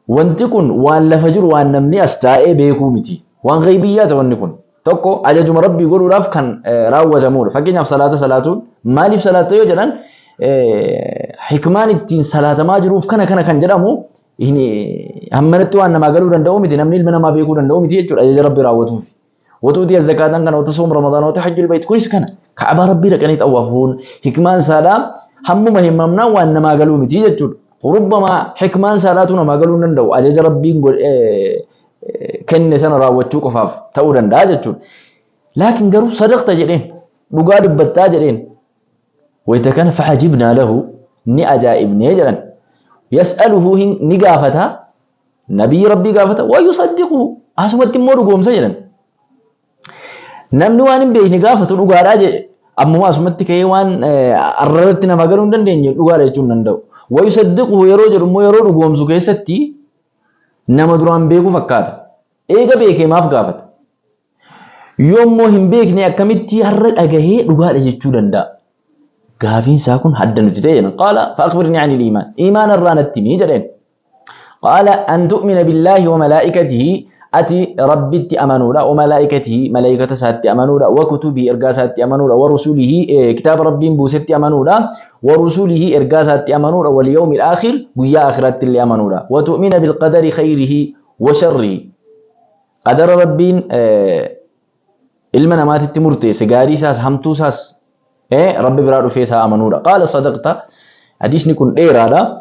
[SPEAKER 1] Wanti kun waan lafa jiru, waan namni as taa'ee beekuu miti. Waan ghaybiyyaata wanni kun. Tokko ajajuma Rabbii godhuudhaaf kan raawwatamudha. Fakkeenyaaf salaata salaatuun maaliif salaatta yoo jedhan, hikmaan ittiin salaatamaa jiruuf kana kana kan jedhamu hammanatti waan namaa galuu danda'u miti. Namni ilma namaa beekuu danda'u miti jechuudha ajaja Rabbii raawwatuuf. Watuutii zakaatan kana, wata soom ramadaana, wata hajjul bayt, kunis kana Ka'abaa Rabbii dhaqanii xawaafuun hikmaan isaadhaa hammuma himamnaan waan namaa galuu miti jechuudha. Rubbamaa hikmaan isaadhaatu namaa galuu hin danda'u, ajaja Rabbiin kenne sana raawwachuu qofaaf ta'uu danda'a jechuudha. Laakiin garuu sadaqta jedheen, dhugaa dubbattaa jedheen. Wayita kana faxajibnaa lahu, ni ajaa'ibnee jedhan. Yas'aluhu, ni gaafata, Nabiyyi Rabbii gaafata, wa yusaddiquhu, asumatti immoo dhugoomsa jedhan. Namni waan hin beekne gaafatu dhugaadhaa jedhe ammuma asumatti ka'ee waan arrarratti nama galuu hin dandeenye dhugaadha jechuu hin danda'u. Wa yusaddiquhu yeroo jedhu immoo yeroo dhugoomsu keessatti nama duraan beeku fakkaata. Eega beekee maaf gaafata? Yoo immoo hin beekne akkamitti har'a dhagahee dhugaadha jechuu danda'a? Gaafiin isaa kun hadda nuti ta'e jedhan. Qaala fa'akhbirni anil iimaan. Iimaana irraa natti himi jedheen. Qaala an tu'mina billaahi wa malaa'ikatihi, ati Rabbitti amanuudha, wa malaa'ikatihi, malaa'ikata isaatti amanuudha, wa kutubihi, ergaa isaatti amanuudha, wa rusulihi, kitaaba Rabbiin buusetti amanuudha, wa rusulihi, ergaa isaatti amanuudha, wal yawmil aakhir, guyyaa aakhiraatti illee amanuudha, wa tu'mina bilqadari khayrihi wa sharrihi, qadara Rabbiin ilma namaatitti murteesse gaarii isaas hamtuu isaas Rabbi biraa dhufee isaa amanuudha. Qaala sadaqta. Hadiisni kun dheeraadha.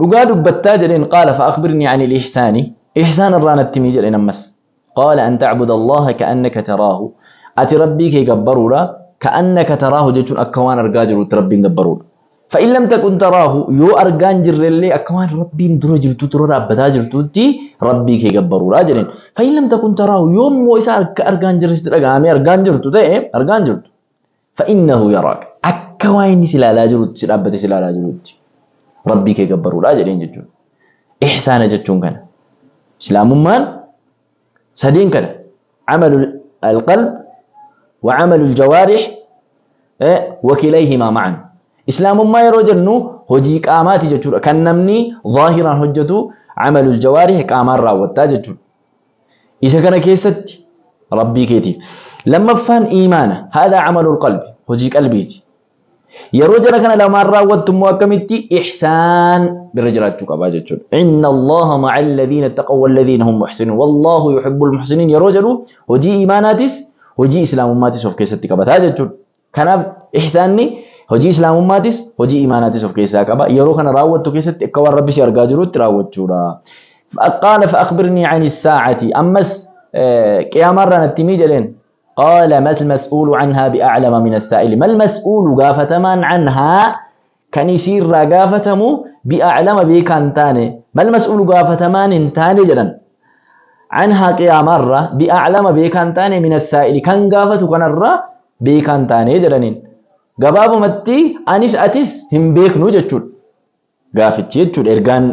[SPEAKER 1] Dhugaa dubbattaa jedheen. Qaala fa akhbirnii anil ihsaani. Ihsaan irraa natti himi jedheen ammas. Qaala an ta'buda Allaha ka'annaka taraahu. Ati Rabbii kee gabbaruudha. Ka'annaka taraahu jechuun akka waan argaa jirutti Rabbiin gabbaruudha. Fa'in lam takun taraahu, yoo argaa hin jirrellee akka waan Rabbiin dura jirtuu, dura dhaabbataa jirtuutti Rabbii kee gabbaruudha jedheen. Fa'in lam takun taraahu, yoo immoo isa akka argaa hin jirre sitti dhaga'amee argaa hin jirtu ta'e, argaa hin jirtu. Fa'innahu yaraak, akka waan inni si ilaalaa jirutti, si dhaabbatee si ilaalaa jirutti Rabbii kee gabbaruudha jedheen jechuudha. Ihsaana jechuun kana. Islaamummaan sadeen kana, amalu alqalb wa amalu aljawaarih wa kilayhimaa ma'an. Islaamummaa yeroo jennu hojii qaamaati jechuudha. Kan namni zaahiraan hojjetu, amalu aljawaarih, qaamaan raawwattaa jechuudha. Isa kana keessatti Rabbii keetiif. Lammaffaan iimaana. Haadhaa amalu qalbi, hojii qalbiiti. Yeroo jara kana lamaan raawwattu immoo akkamitti ihsaan bira jiraachuu qabaa jechuudha. Inna Allaha ma'a alladhiina ittaqaw walladhiina hum muhsinuun. Wallaahu yuhibbul muhsiniin yeroo jedhu hojii iimaanaatis hojii islaamummaatis of keessatti qabataa jechuudha. Kanaaf ihsaanni hojii islaamummaatis hojii iimaanaatis of keessaa qaba. Yeroo kana raawwattu keessatti akka waan Rabbi si argaa jirutti raawwachuudha. Qaala fa'akhbirnii ani saa'ati, ammas qiyaamaa irraa natti himii jedheen. Qaala mal mas'uulu anhaa bi'a'lama min as-saa'ili. Mal mas'uulu, gaafatamaan, anhaa, kan isii irraa gaafatamu, bi'a'lama, beekaa hin taane. Mal mas'uulu, gaafatamaan hin taane jedhan. Anhaa, qiyaamaarraa, bi'a'lama, beekaa hin taane, min as-saa'ili, kan gaafatu kanarraa beekaa hin taane jedhaniin. Gabaabumatti anis atis hin beeknu jechuudha. Gaafichi jechuudha ergaan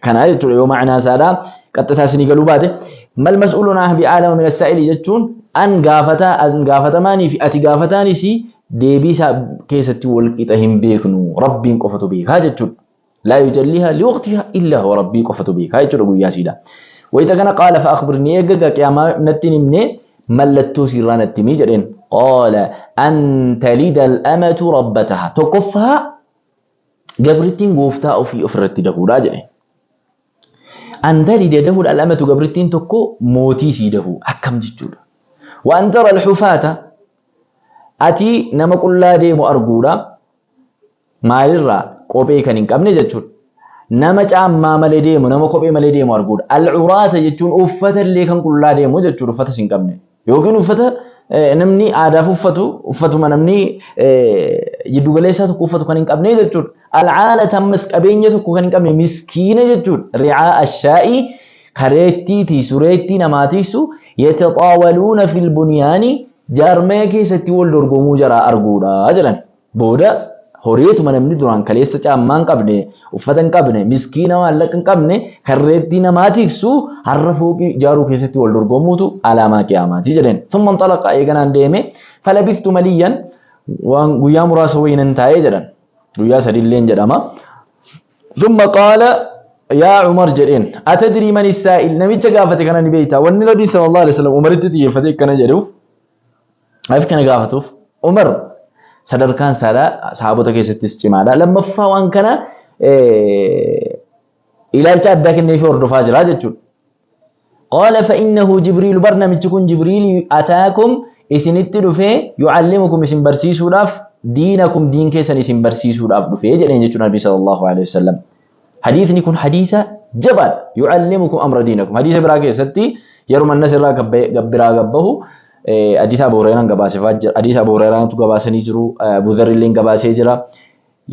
[SPEAKER 1] kanaa jechuudha yoo ma'anaa isaadhaa qaxxitaa isinii galuu baate. Mal mas'uuluun an bi'aalama min as-saa'ili jechuun an gaafataa an gaafatamaanii fi ati gaafataanis deebii isaa keessatti wal qixa hin beeknu Rabbiin qofatu beekaa jechuudha. Laa yujalliha liwaqtiha illa huwa Rabbii qofatu beekaa jechuudha guyyaa siidha. Wayita kana qaala fa akhbirnii eegga gaa qiyaamaa natti hin himne mallattoo siirraa natti himi jedheen. Qaala an talida al-amatu rabbataha. Tokkoffaa gabrittiin gooftaa ofii ofirratti dahuudha jedhe. An talida dahuudha al-amatu gabrittiin tokko mootii sii dahuu akkam jechuudha. Wa an tara al-hufaata ati nama qullaa deemu arguudha. Maalirraa? Kophee kan hin qabne jechuudha. Nama caammaa malee deemu, nama kophee malee deemu arguudha. Al-curaata jechuun uffata illee kan qullaa deemu jechuudha, uffatas hin qabne. Yookiin uffata namni aadaaf uffatu, uffatuma namni jiddugaleessaa tokko uffatu kan hin qabne jechuudha. Al-caalata ammas qabeenya tokko kan hin qabne miskiina jechuudha. Ri'aa ashaa'ii kareettii tiisu, reettii namaa tiisu, yataxaawaluuna fil bunyaani jaarmaya keessatti wal dorgomuu jaraa arguudha jedhan. Booda horiituma namni duraan kaleessa caammaa hin qabne, uffata hin qabne, miskiina maallaqa hin qabne, kan reettii namaa tiksu har'a fooqii ijaaruu keessatti wal dorgomuutu alaamaa qiyaamaati jedheen. Thumma inxalaqa eeganaan deeme falabithtu maliyyan waan guyyaa muraasa wayii nan taa'ee jedhan. Guyyaa sadilleen jedhama. Thumma qaala yaa Umar jedheen atadrii man isaa'il namicha gaafate kana ni beektaa wanni Nabii sallallahu alaihi wasallam Umaritti xiyyeeffatee akkana jedhuuf Maaliif kana gaafatuuf? Umar sadarkaan isaadha sahaabota keessattis cimaadha. Lammaffaa waan kana ilaalcha addaa kenneefii hordofaa jira jechuudha. Qaala fa'innahu Jibriilu bar namichi kun Jibriil ataakum isinitti dhufee yucallimukum isin barsiisuudhaaf diinakum diin keessan isin barsiisuudhaaf dhufee jedheen jechuudha Nabii sallallahu alaihi wasallam. Hadiisni kun hadiisa jabaadha. Yucallimukum amra diinakum. Hadiisa biraa keessatti yeruma innas irraa biraa gabbahu hadiisa Abu Hurayraan gabaasefaa jira. Hadiisa Abu Hurayraantu gabaasanii jiru. Abu Dharr illee gabaasee jira.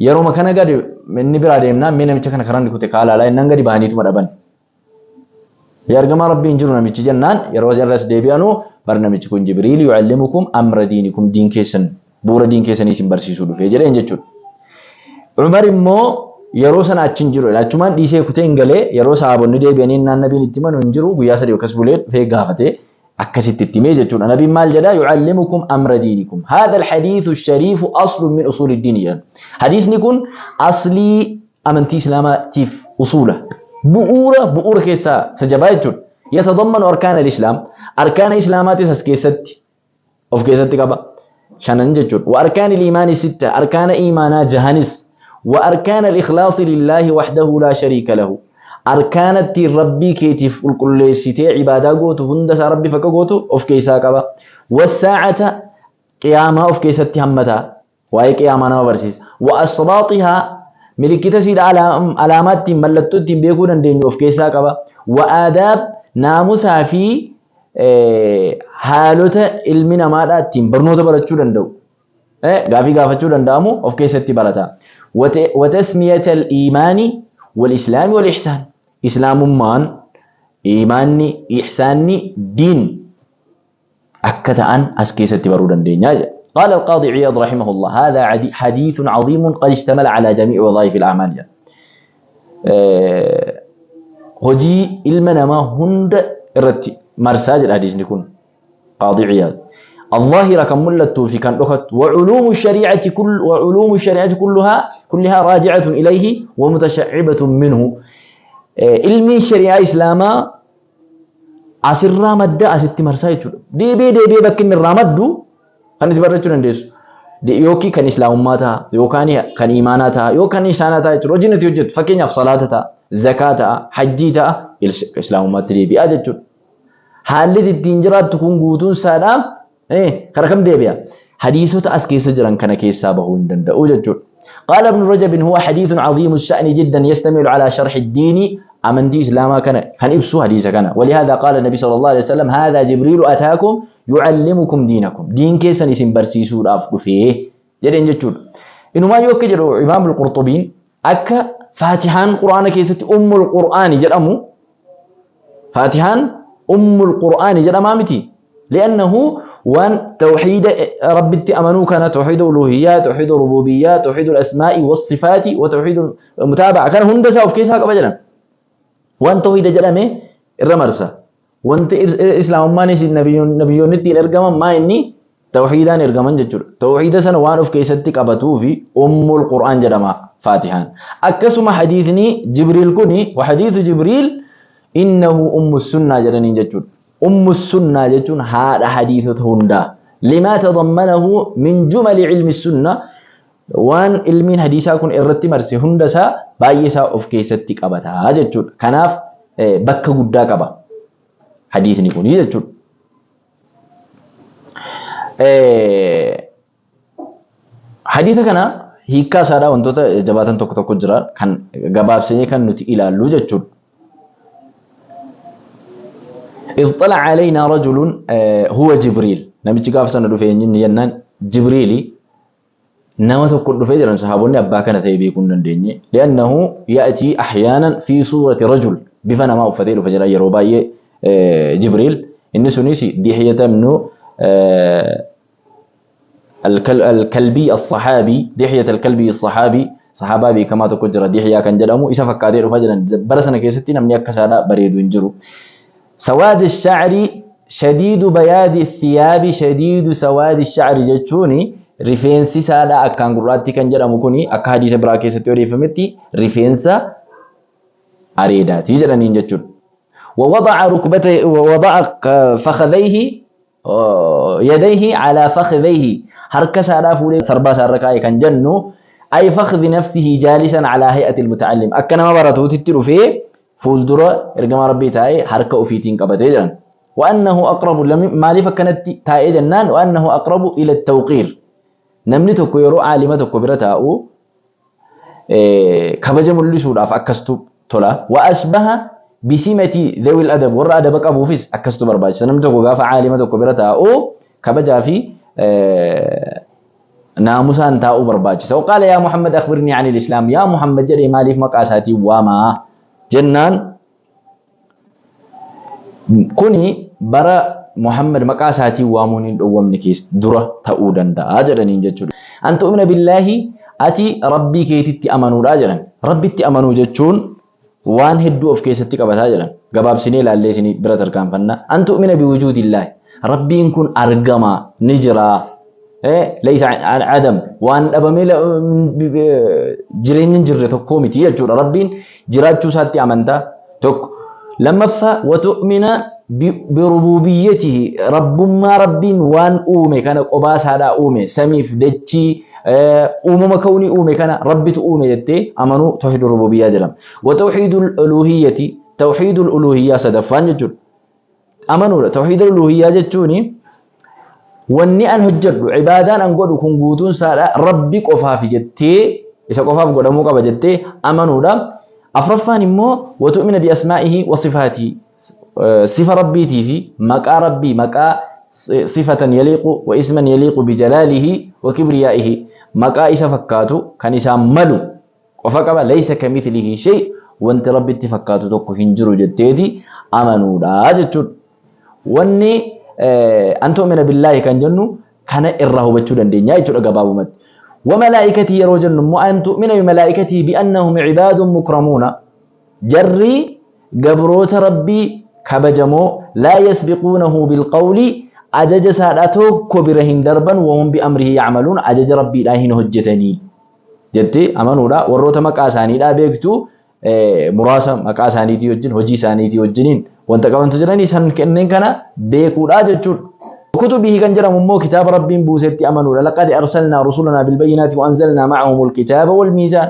[SPEAKER 1] Yeruma kana gadi inni biraa deemnaan mee namicha kana karaa inni kute kaa laalaa innaan gadi bahaniituma dhaban. Yaa ergamaa Rabbii hin jiru namichi jennaan yeroo jarras deebi'anu bar namichi kun Jibriil yucallimukum amra diinikum diin keessan bu'uura diin keessanii isin barsiisuu dhufee jedheen jechuudha. Umar immoo yeroo sana achi hin jiru. Achumaan dhiisee kutee hin galee yeroo sahaabonni deebi'anii innaan nabiin itti himanu hin jiru guyyaa sadii akkas bulee dhufee gaafatee akkasitti itti himee jechuudha. Nabiin maal jedha? Yucallimukum amra diinikum. Haadha alhadiithu shariifu aslun min usuuli diini jedhan. Hadiisni kun aslii amantii islaamaatiif usuula. Bu'uura bu'uura keessaa isa jabaa jechuudha. Yatadammanu arkaana al-islaam. Arkaana islaamaatis as keessatti of keessatti qaba. Shanan jechuudha. Wa arkaan al-iimaani sitta. Arkaana iimaanaa jahanis. Wa arkaana al-ikhlaasi lillaahi wahdahu laa shariika lahu. Arkaana ittiin Rabbii keetiif qulqulleessitee ibaadaa gootu hunda isaa Rabbiif akka gootu of keessaa qaba. Wassaa'ata qiyaamaa of keessatti hammata. Waa'ee qiyaamaa nama barsiisa. Wa asraaxihaa milikkita isiidha alaamaa ittiin mallattoo ittiin beekuu dandeenyu of keessaa qaba. Wa aadaab naamusaa fi haalota ilmi namaadhaa ittiin barnoota barachuu danda'u. Gaafii gaafachuu danda'amu of keessatti barata. Wa tasmiyata al-iimaani wal islaami wal ihsaan. Islaamummaan, iimaanni, ihsaanni diin akka ta'an as keessatti baruu dandeenya jedha. قال القاضي عياض رحمه الله هذا حديث عظيم قد اشتمل على جميع وظائف الأعمال jedha. Hojii ilma namaa hunda irratti marsaa jedha hadiisni kun Qaadii Ciyaad. الظاهرة كم ملتو في كان أخت وعلوم الشريعة كل وعلوم الشريعة كلها كلها راجعة إليه ومتشعبة منه علم الشريعة إسلاما asirraa madda asitti marsaa jechuudha. Deebi'ee deebi'ee bakki inni irraa maddu kan itti barrachuu dandeessu. Yookiin kan islaamummaa ta'a, yookaan kan imaanaa ta'a, yookaan isaanaa ta'a jechuudha. Hojiin nuti hojjettu fakkeenyaaf salaata ta'a, zakaa ta'a, hajjii ta'a, islaamummaatti deebi'a jechuudha. Haalli ittiin jiraattu kun guutuun isaadhaa kara kam deebi'a? Hadiisota as keessa jiran kana keessaa bahuu hin danda'u jechuudha. قال ابن رجب هو حديث عظيم الشأن جدا يشتمل على شرح الدين أمنتي إسلاما كان كان إبسو حديث كان ولهذا قال النبي صلى الله عليه وسلم هذا جبريل أتاكم يعلمكم دينكم دين كيسن اسم برسيسو راف فيه جدين جتشود إنه ما يوكي جدو إمام القرطبين أكا فاتحان قرآن كيست أم القرآن جرمو فاتحان أم القرآن جرما متي لأنه Waan tawxiida Rabbitti amanuu kana, tawxiida uluhiyyaa, tawxiida rububiyyaa, tawxiida asmaa'i wassifaati wa tawxiida mutaaba'a kana hunda isaa of keessaa qaba jedhan. Waan tawxiida jedhame irra marsa. Wanti islaamummaan nabiyyoonni ittiin ergaman maa inni tawxiidaan ergaman jechuudha. Tawxiida sana waan of keessatti qabatuu fi ummul Qur'aan jedhama Faatihaan. Akkasuma hadiisni Jibriil kuni wa hadiisu Jibriil innahu ummu sunnaa jedhaniin jechuudha. Ummu sunnaa jechuun haadha hadiisota hundaa. Limaa tadammanahu min jumali ilmi sunnaa, waan ilmiin hadiisaa kun irratti marse hunda isaa baay'ee isaa of keessatti qabata jechuudha. Kanaaf bakka guddaa qaba hadiisni kun jechuudha. Hadiisa kana hiikkaa isaadhaa wantoota jabaatan tokko tokko jira kan gabaabsinee kan nuti ilaallu jechuudha. إذ طلع علينا رجل هو جبريل namichi gaafa sana dhufe eenyuun jennaan Jibriili. Nama tokko dhufee jiran sahaabonni abbaa kana ta'e beekuu hin dandeenye. Li'annahu ya'tii ahyaanan fi suurati rajul, bifa namaa uffatee dhufa jedhan yeroo baay'ee Jibriil. Inni sunis Dixyata ibnu al-Kalbii as-Sahaabii, Dixyata al-Kalbii as-Sahaabii, sahaabaa beekamaa tokko jira Dixyaa kan jedhamu, isa fakkaatee dhufa jedhan. Bara sana keessatti namni akka isaadhaa bareedu hin jiru. Sawaadi sha'ri shadiidu bayaadi thiyaabi shadiidu sawaadi sha'ri jechuun rifeensi isaadhaa akkaan gurraattii kan jedhamu kuni akka hadiisa biraa keessatti odeeffametti rifeensa areedaati jedhaniin jechuudha. ووضع ركبته ووضع فخذيه يديه على فخذيه harka isaadhaa fuudhee sarbaa isaarra kaa'e kan jennu ay fakhdi nafsihi jaalisan ala hay'ati almuta'allim, akka nama baratuutitti dhufee fuuldura ergamaa Rabbii taa'ee harka ofiitiin qabatee jiran. وأنه أقرب, maaliif akkanatti taa'ee jennaan, وأنه أقرب إلى التوقير, namni tokko yeroo aalima tokko bira taa'u kabaja mul'isuudhaaf akkastu tola. وأشبه بسمة ذوي الأدب, warra adaba qabuufis akkastu barbaachisa. Namni tokko gaafa aalima tokko bira taa'u kabajaa fi naamusaan taa'uu barbaachisa. وقال يا محمد أخبرني عن الإسلام, yaa Muhammad jedhee maaliif maqaa isaatiin waamaa jennaan, kuni bara Muhammad maqaa isaatiin waamuun hin dhowwamne keessa dura ta'uu danda'a jedhaniin jechuudha. أن تؤمن بالله, ati Rabbii keetitti amanuudha jedhan. Rabbitti amanuu jechuun waan hedduu of keessatti qabataa jedhan. Gabaabsinee ilaallee isinii bira tarkaanfanna. أن تؤمن بوجود الله. Rabbiin kun argama, ni jira. ليس عدم, waan dhabamee jireenya hin jirre tokkoo miti jechuudha. Rabbiin jiraachuu isaatti amantaa tokko. Lammaffaa, وتؤمن بربوبيته, rabbummaa Rabbiin waan uume kana qophaa isaadhaa uume, samiif dachii uumama kawnii uume kana Rabbitu uume jettee amanuu توحيد الربوبية jedhama. وتوحيد الألوهية, توحيد الألوهية sadaffaan jechuudha. Amanuudha. توحيد الألوهية jechuuni wanni an hojjedhu, cibaadaan an godhu kun guutuun isaadha Rabbi qofaaf jettee, isa qofaaf godhamuu qaba jettee amanuudha. Afraffaan immoo وتؤمن بأسمائه وصفاته, sifa Rabbiitii fi maqaa Rabbii, maqaa صفة يليق واسما يليق بجلاله وكبريائه, maqaa isa fakkaatu kan isaan malu qofa qaba, ليس كمثله شيء, wanti Rabbitti fakkaatu tokko hin jiru jetteeti amanuudha jechuudha. Wanni أن تؤمن بالله kan jennu kana irraa hubachuu dandeenya jechuudha gabaabumatti. وملائكته yeroo jennu immoo أن تؤمن بملائكته بأنهم عباد مكرمون, jarri gabroota Rabbii kabajamoo, لا يسبقونه بالقول, ajaja isaadhaa tokko bira hin darban, وهم بأمره يعملون, ajaja Rabbiidhaa hin hojjetanii jettee amanuudha. Warroota maqaa isaaniidhaa beektu muraasa maqaa isaaniitii wajjin, hojii isaaniitii wajjiniin wanta qabantu jiranii san kenneen kana beekuudha jechuudha. كتبه kan jedhamu immoo kitaaba Rabbiin buusetti amanuudha. لقد أرسلنا رسلنا بالبينات وأنزلنا معهم الكتاب والميزان.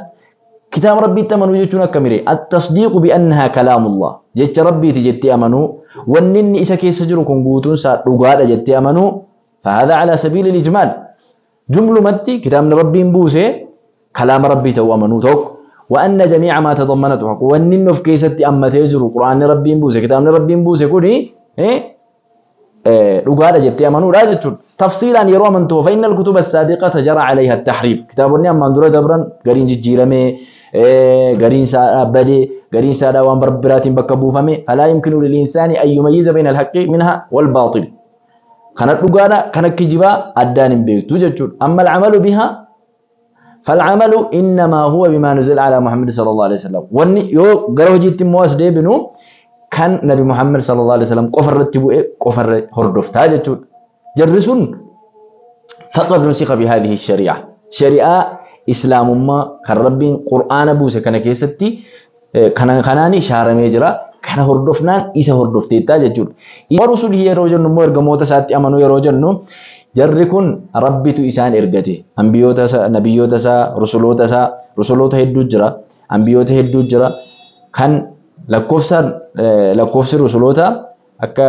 [SPEAKER 1] Kitaaba Rabbiitti amanuu jechuun akkamire? التصديق بأنها كلام الله. Jecha Rabbiiti jettee amanuu. Wanni inni isa keessa jiru kun guutuun isaa dhugaadha jettee amanuu. فهذا على سبيل الإجمال. Jumlumatti kitaabni Rabbiin buuse kalaama Rabbii ta'uu amanuu tokko. وأن جميع ما تضمنته حق. Wanni inni of keessatti ammatee jiru, Quraanni Rabbiin buuse, kitaabni Rabbiin buuse kuni dhugaadha jettee amanuudha jechuudha. Tafsiilaan yeroo amantu, فإن الكتب السابقة جرى عليها التحريف. Kitaabonni ammaan dura dabran gariin jijjiiramee, gariin isaa badee, gariin isaadhaa waan biraatiin bakka buufame. فلا يمكن للإنسان أن يميز بين الحق منها والباطل. Kana dhugaadha, kana kijibaa addaan hin beektu jechuudha. Amma alcamalu bihaa falcamalu innamaa huwa bimaa nuzila alaa Muhammad sallallahu alaihi wasallam. Wanni yoo gara hojiitti immoo as deebinu kan Nabi Muhammad sallallahu alaihi wasallam qofa irratti bu'e qofa irra hordoftaa jechuudha. Jarri sun faqad nusikha bihadhihi shari'a. Shari'aa Islaamummaa kan Rabbiin Qur'aana buuse kana keessatti kana kanaan shaaramee jira. Kana hordofnaan isa hordofteettaa jechuudha. Warusulii yeroo jennu immoo ergamoota isaatti amanuu yeroo jennu jarri kun Rabbitu isaan ergate. Ambiyoota isaa, nabiyyoota isaa, rusuloota isaa, rusuloota hedduu jira. Ambiyoota hedduu jira. Kan lakkoofsaan lakkoofsi rusuloota akka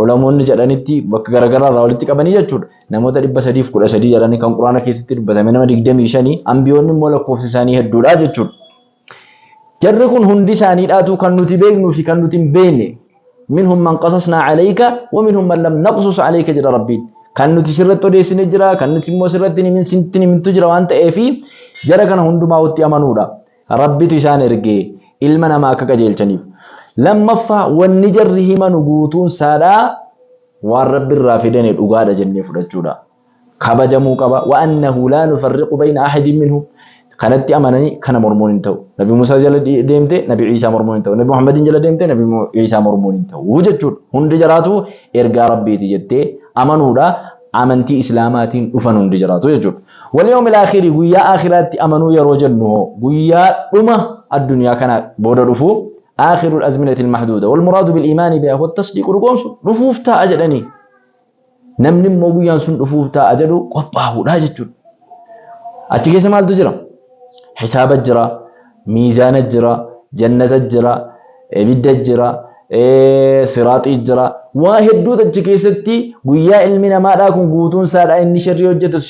[SPEAKER 1] ulamoonni jedhanitti bakka garaagaraa irraa walitti qabanii jechuudha. Namoota 313 jedhanii kan Quraana keessatti dubbatame nama 25, ambiyoonni immoo lakkoofsi isaanii hedduudha jechuudha. Jarri kun hundi isaaniidhaatu kan nuti beeknuu fi kan nuti hin beekne. Minhum man qasasnaa alayka wa minhum man lam naqsus alayka jedha Rabbiin. Kan nuti sirratti odeessine jira, kan nuti immoo sirratti hin himin sitti hin himintu jira waan ta'eef jara kana hundumaa itti amanuudha. Rabbitu isaan ergee ilma namaa akka qajeelchaniif. Lammaffaa, wanni jarri himanu guutuun isaadhaa waan Rabbi irraa fidane dhugaadha jennee fudhachuudha. Kabajamuu qaba. Wa annahu laa nufarriqu bayna ahadin minhum. Kanatti amananii kana mormuun hin ta'u. Nabi Musaa jala deemte Nabi Iisaa mormuun hin ta'u. Nabi Muhammadin jala deemte Nabi Iisaa mormuun hin ta'u jechuudha. Hundi jaraatu ergaa Rabbiiti jettee amanuudha. Amantii Islaamaatiin dhufan hundi jiraatu jechuudha. Wal yawmil aakhiri, guyyaa aakhiraatti amanuu yeroo jennu hoo, guyyaa dhuma addunyaa kana booda dhufu, aakhirul azminatil mahduuda wal muraadu bil iimaani bihaa huwa tasdiiqu, dhugoomsu dhufuuf taa'a jedhanii. Namni immoo guyyaan sun dhufuuf taa'a jedhu qophaa'uudha jechuudha. Achi keessa maaltu jira? Hisaaba jira, miizaana jira, jannata jira, ibidda jira, siraaxii jira. Waa hedduutu achi keessatti guyyaa ilmi namaadhaa kun guutuun isaadhaa inni sharrii hojjetus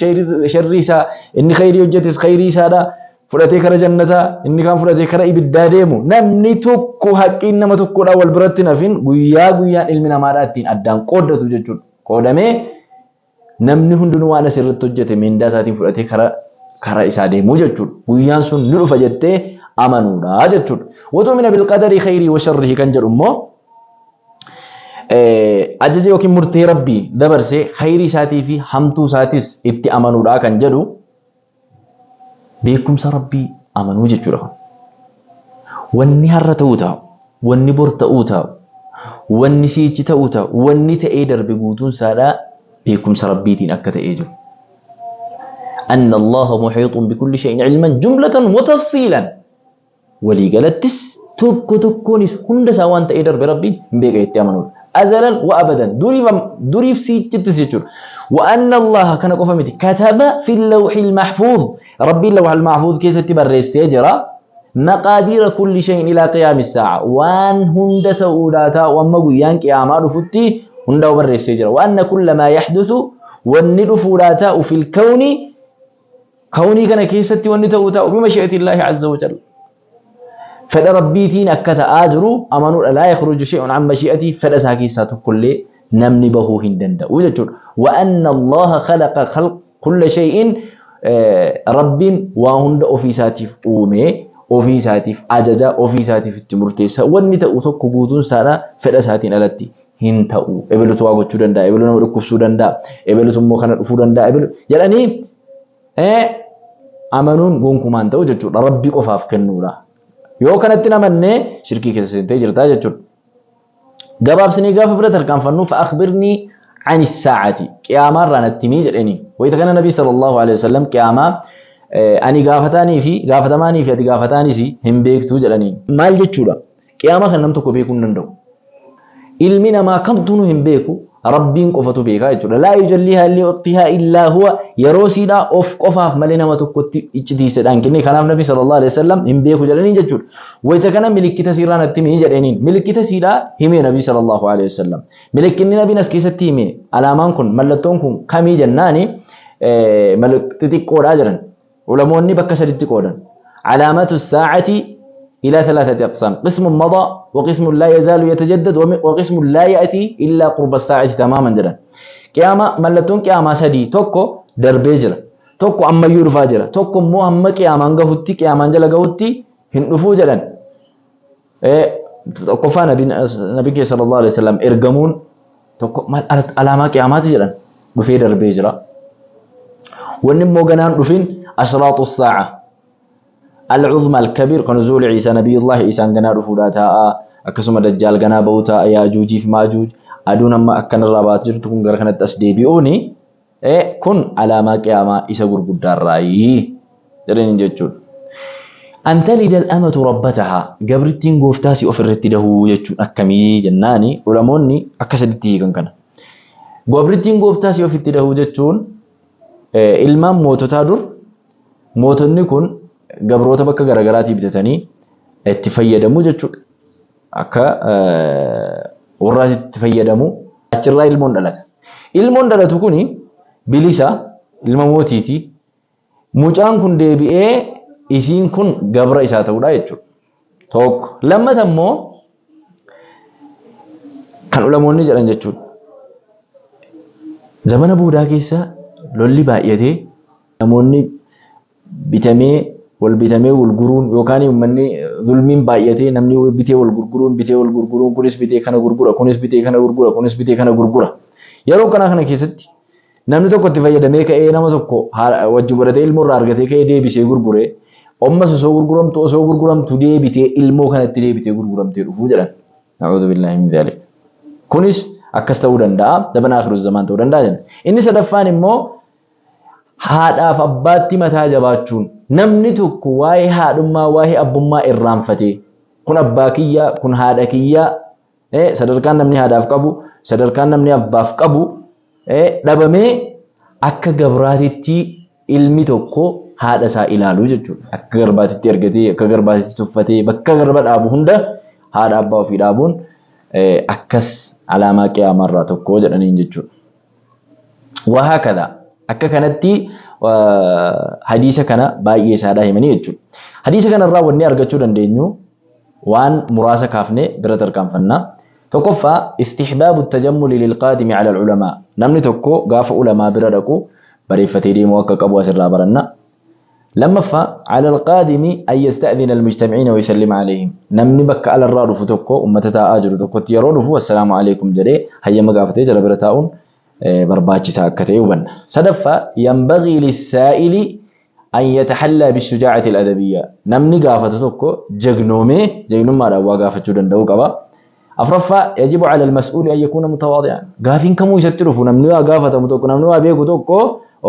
[SPEAKER 1] sharrii isaa, inni khayrii hojjetes khayrii isaadhaa fudhatee kara jannataa, inni kaan fudhatee kara ibiddaa deemu. Namni tokko haqqiin nama tokkodhaa wal biratti nafin guyyaa guyyaan ilmi namaadhaa ittiin addaan qooddatu jechuudha. Qoodamee namni hundinuu waan asirratti hojjete mindaa isaatiin fudhatee kara isaa deemuu jechuudha. Guyyaan sun ni dhufa jettee amanuudha jechuudha. Watu'mina bilqadarii khayrii wa sharrihi kan jedhu immoo ajaja yookiin murtee Rabbii dabarsee khayrii isaatii fi hamtuu isaatis itti amanuudha kan jedhu beekumsa Rabbii amanuu jechuudha kun. Wanni har'a ta'uu taa'u, wanni bor ta'uu taa'u, wanni siichi ta'uu taa'u, wanni ta'ee darbe guutuun isaadhaa beekumsa Rabbiitiin akka ta'ee jiru. Anna Allaha muhiixun bikulli shay'in ilman jumlatan wa tafsiilan. Waliigalattis tokko tokkoonis hunda isaa waan ta'ee darbe Rabbiin hin beeka itti amanuudha. Azalan wa abadan, duriif siichittis jechuudha. Wa anna Allaha kana qofa miti, kataba fil lawhil mahfuuz, Rabbiin lawhal mahfuuz keessatti barreessee jira. Maqaadiira kulli shay'in ilaa qiyaami saa'a, waan hunda ta'uudhaa taa'u amma guyyaan qiyaamaa dhufutti hundaa'u barreessee jira. Wa anna kulla maa yahduthu, wanni dhufuudhaa taa'u, fil kawni, kawnii kana keessatti wanni ta'uu taa'u, bimashi'atillaahi azza wa jalla, fedha Rabbiitiin akka ta'aa jiru amanuudha. Laa yakhruju shay'un an mashi'atii, fedha isaa keessaa tokkollee namni bahuu hin danda'u jechuudha. Wa anna Allaha khalaqa khalq kulla shay'in, Rabbiin waa hunda ofii isaatiif uume, ofii isaatiif ajaja, ofii isaatiif itti murteessa. Wanni ta'u tokko guutuun isaadha fedha isaatiin alatti hin ta'u. Ebelutu waa gochuu danda'a, ebelu nama dhukkubsuu danda'a, ebelutu immoo kana dhufuu danda'a, ebelu jedhanii amanuun gonkumaan ta'u jechuudha. Rabbi qofaaf kennuudha. Yoo kanatti namannee shirkii keessa seentee jirtaa jechuudha. Gabaabsinee gaafa bira tarkaanfannu, fa'akhbirnii ani saa'ati, qiyaamaa irraa natti himii jedhanii. Wayita kana Nabii sallallahu alaihi wasallam qiyaamaa ani gaafataanii fi gaafatamaanii fi ati gaafataanis hin beektuu jedhanii. Maal jechuudha? Qiyaamaa kana nam tokko beekuu hin danda'u. Ilmi namaa kamtuu hin beeku, Rabbiin qofatu beekaa jechuudha. Laa yujallihaa li waqtihaa illaa huwa, yeroo siidhaa of qofaaf malee nama tokkotti iccitiisedhaan kenne. Kanaaf Nabi sallallahu alaihi wasallam hin beeku jedhanii jechuudha. Wayita kana milikkita siirraa natti himi jedhaniin. Milikkita siidhaa hime Nabi sallallahu alaihi wasallam. Milikkinni Nabiin as keessatti hime, alaamaan kun, mallattoon kun kamii jennaani, xixiqqoodhaa jedhan. Ulamoonni bakka saditti qoodan. Alaamatu saa'ati ila thalathati aqsaam. Qismun mada wa qismun laa yazaalu yatajaddad wa qismun laa ya'ti illa qurba saa'ati tamaaman jedhan. Qiyaama, mallattoon qiyaamaa sadii: tokko darbee jira. Tokko ammayyuu dhufaa jira. Tokko immoo hamma qiyaamaan gahutti, qiyaamaan jala gahutti hin dhufuu jedhan. Tokkoffaa nabi keenya sallallahu alaihi wasallam ergamuun Tokko maal alaamaa qiyaamaati jedhan dhufee darbee jira. Wanni immoo ganaan dhufin ashraaxu saa'a. Al-uzma al-kabiir kan nuzuuli Ciisaa nabiyullaahi Ciisaan ganaa dhufuudhaa taa'a. Akkasuma dajjaal ganaa bahuu taa'a yaajuujiif maajuuj. Aduun amma akkanarraa baatee jirtu kun gara kanatti as deebi'uuni kun alaamaa qiyaamaa isa gurguddaarraayi jedhaniin jechuudha. An talida al-amatu rabbatahaa gabrittiin gooftaa si ofirratti dahuu jechuun akkamii jennaani ulamoonni akka saditti hiikan kana. Gabrittiin gooftaa si ofitti dahuu jechuun ilmaan moototaa dur mootonni kun gabroota bakka garaagaraatii bitatanii itti fayyadamu jechuudha. Akka warraatti itti fayyadamu achirraa ilmoon dhalata. Ilmoon dhalatu kuni bilisa ilma mootiiti. Mucaan kun deebi'ee isiin kun gabra isaa ta'uudha jechuudha. Tokko. Lammata immoo kan ulamoonni jedhan jechuudha. Zamana boodaa keessa lolli baay'atee namoonni bitamee wal bitamee wal guruun yookaan uummanni zulmiin baay'atee namni bitee wal gurguruun bitee wal gurguruun kunis bitee kana gurgura kunis bitee kana gurgura kunis bitee kana gurgura. Yeroo kanaa kana keessatti namni tokko itti fayyadamee ka'ee nama tokko wajji godhatee ilmoo irraa argatee ka'ee deebisee gurgure ammas osoo gurguramtu osoo gurguramtu deebitee ilmoo kanatti deebitee gurguramtee dhufuu jedhan. Na'uudhu billaahi min zaalik. Kunis akkas ta'uu danda'a. Zabana akhiru zamaan ta'uu danda'a jedhan. Inni sadaffaan immoo haadhaaf abbaatti mataa jabaachuun namni tokko waa'ee haadhummaa waa'ee abbummaa irraanfatee kun abbaa kiyyaa kun haadha kiyyaa sadarkaan namni haadhaaf qabu sadarkaan namni abbaaf qabu dhabamee akka gabraatitti ilmi tokko haadha isaa ilaaluu jechuudha. Akka garbaatitti argatee akka garbaatitti tuffatee bakka garba dhaabu hunda haadha abbaa ofii dhaabuun akkas alaamaa qiyaamaarraa tokko jedhaniin jechuudha. Wahaakadha akka kanatti hadiisa kana baay'ee isaadhaa himanii jechuudha. Hadiisa kanarraa wanni argachuu dandeenyu waan muraasa kaafnee bira tarkaanfannaa. Tokkoffaa istihbaabu tajammuli lilqaadimi ala ulamaa. Namni tokko gaafa ulamaa bira dhaqu bareeffatee deemuu akka qabu asirraa baranna. Lammaffaa ala alqaadimi an yasta'dina almujtami'iina wa yusallima alayhim. Namni bakka alarraa dhufu tokko ummata taa'aa jiru tokkotti yeroo dhufu assalaamu alaykum jedhee hayyama gaafatee jara bira taa'uun barbaachisaa akka ta'e hubanna. Sadaffaa yanbagii lissaa'ili an yatahallaa bishujaa'ati al-adabiyya. Namni gaafatu tokko jagnoomee jagnummaadhaan waa gaafachuu danda'uu qaba. Afraffaa yajibu ala al-mas'uuli an yakuuna mutawaadi'an. Gaafiin kamuu isatti dhufu namni waa gaafatamu tokko namni waa beeku tokko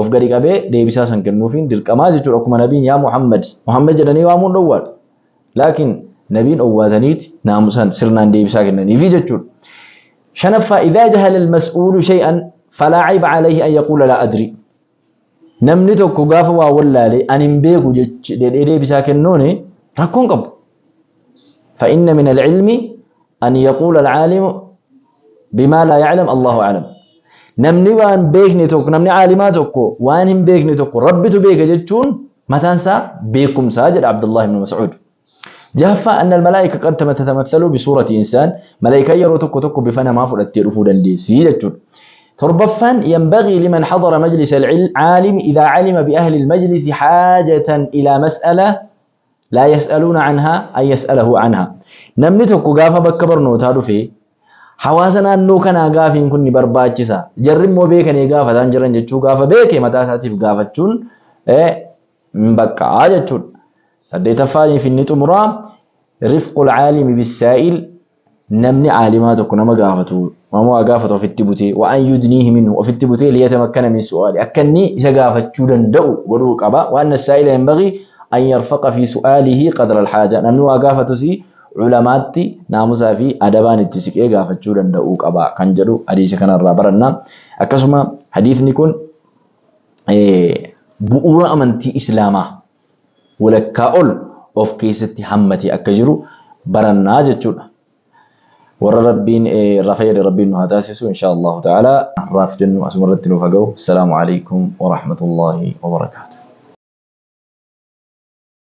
[SPEAKER 1] of gadi qabee deebisaa san kennuufiin dirqamaa jechuudha. Akkuma nabiin yaa Muhammad Muhammad jedhanii waamuun dhowwaadha. Laakiin nabiin owwaataniiti naamusaan sirnaan deebisaa kennaniifi jechuudha. Shanaffaa idhaa jahala al-mas'uulu shay'an falaa ayba alayhi an yaquula laa adri. Namni tokko gaafa waa wallaale ani hin beeku jedhee deebisaa kennuun rakkoon qabu. فإن من العلم أن يقول العالم بما لا يعلم الله أعلم. Namni waan beekne tokko namni caalimaa tokko waan hin beekne tokko rabbitu beeka jechuun mataan isaa beekumsaa jedha Abdullah ibn Mas'ud. Jahaffaa أن الملائكة قد تتمثل بصورة إنسان malaayikaa yeroo tokko tokko bifa namaa fudhattee dhufuu dandeessi jechuudha. Torbaffaan ينبغي لمن حضر مجلس العالم إذا علم بأهل المجلس حاجة إلى مسألة لا يسألون عنها أن يسأله عنها. Namni tokko gaafa bakka barnootaa dhufe hawaasa naannoo kanaa gaafiin kun ni barbaachisa. Jarri immoo beekanii gaafataan jiran jechuu gaafa beeke mataa isaatiif gaafachuun hin baqqa'aa jechuudha. Saddeetaffaan fi inni xumuraa رفق العالم بالسائل namni caalimaa tokko nama gaafatu nama waa gaafatu ofitti butee وأن يدنيه منه ofitti butee ليتمكن من سؤاله akka inni isa gaafachuu danda'u godhuu qaba. وأن السائل ينبغي أن يرفق في سؤاله قدر الحاجة namni waa gaafatus culamaatti naamusaa fi adabaan itti siqee gaafachuu danda'uu qaba kan jedhu hadiisa kanarraa baranna. Akkasuma hadiisni kun bu'uura amantii islaamaa walakkaa ol of keessatti hammatee akka jiru barannaa jechuudha. Warra rabbiin irraa fayyade rabbiin nu haa taasisu insha Allahu ta'ala. Har'aaf jennu asuma irratti nuuf haa ga'u. Assalaamu alaikum wa rahmatullahi wa barakaatuh.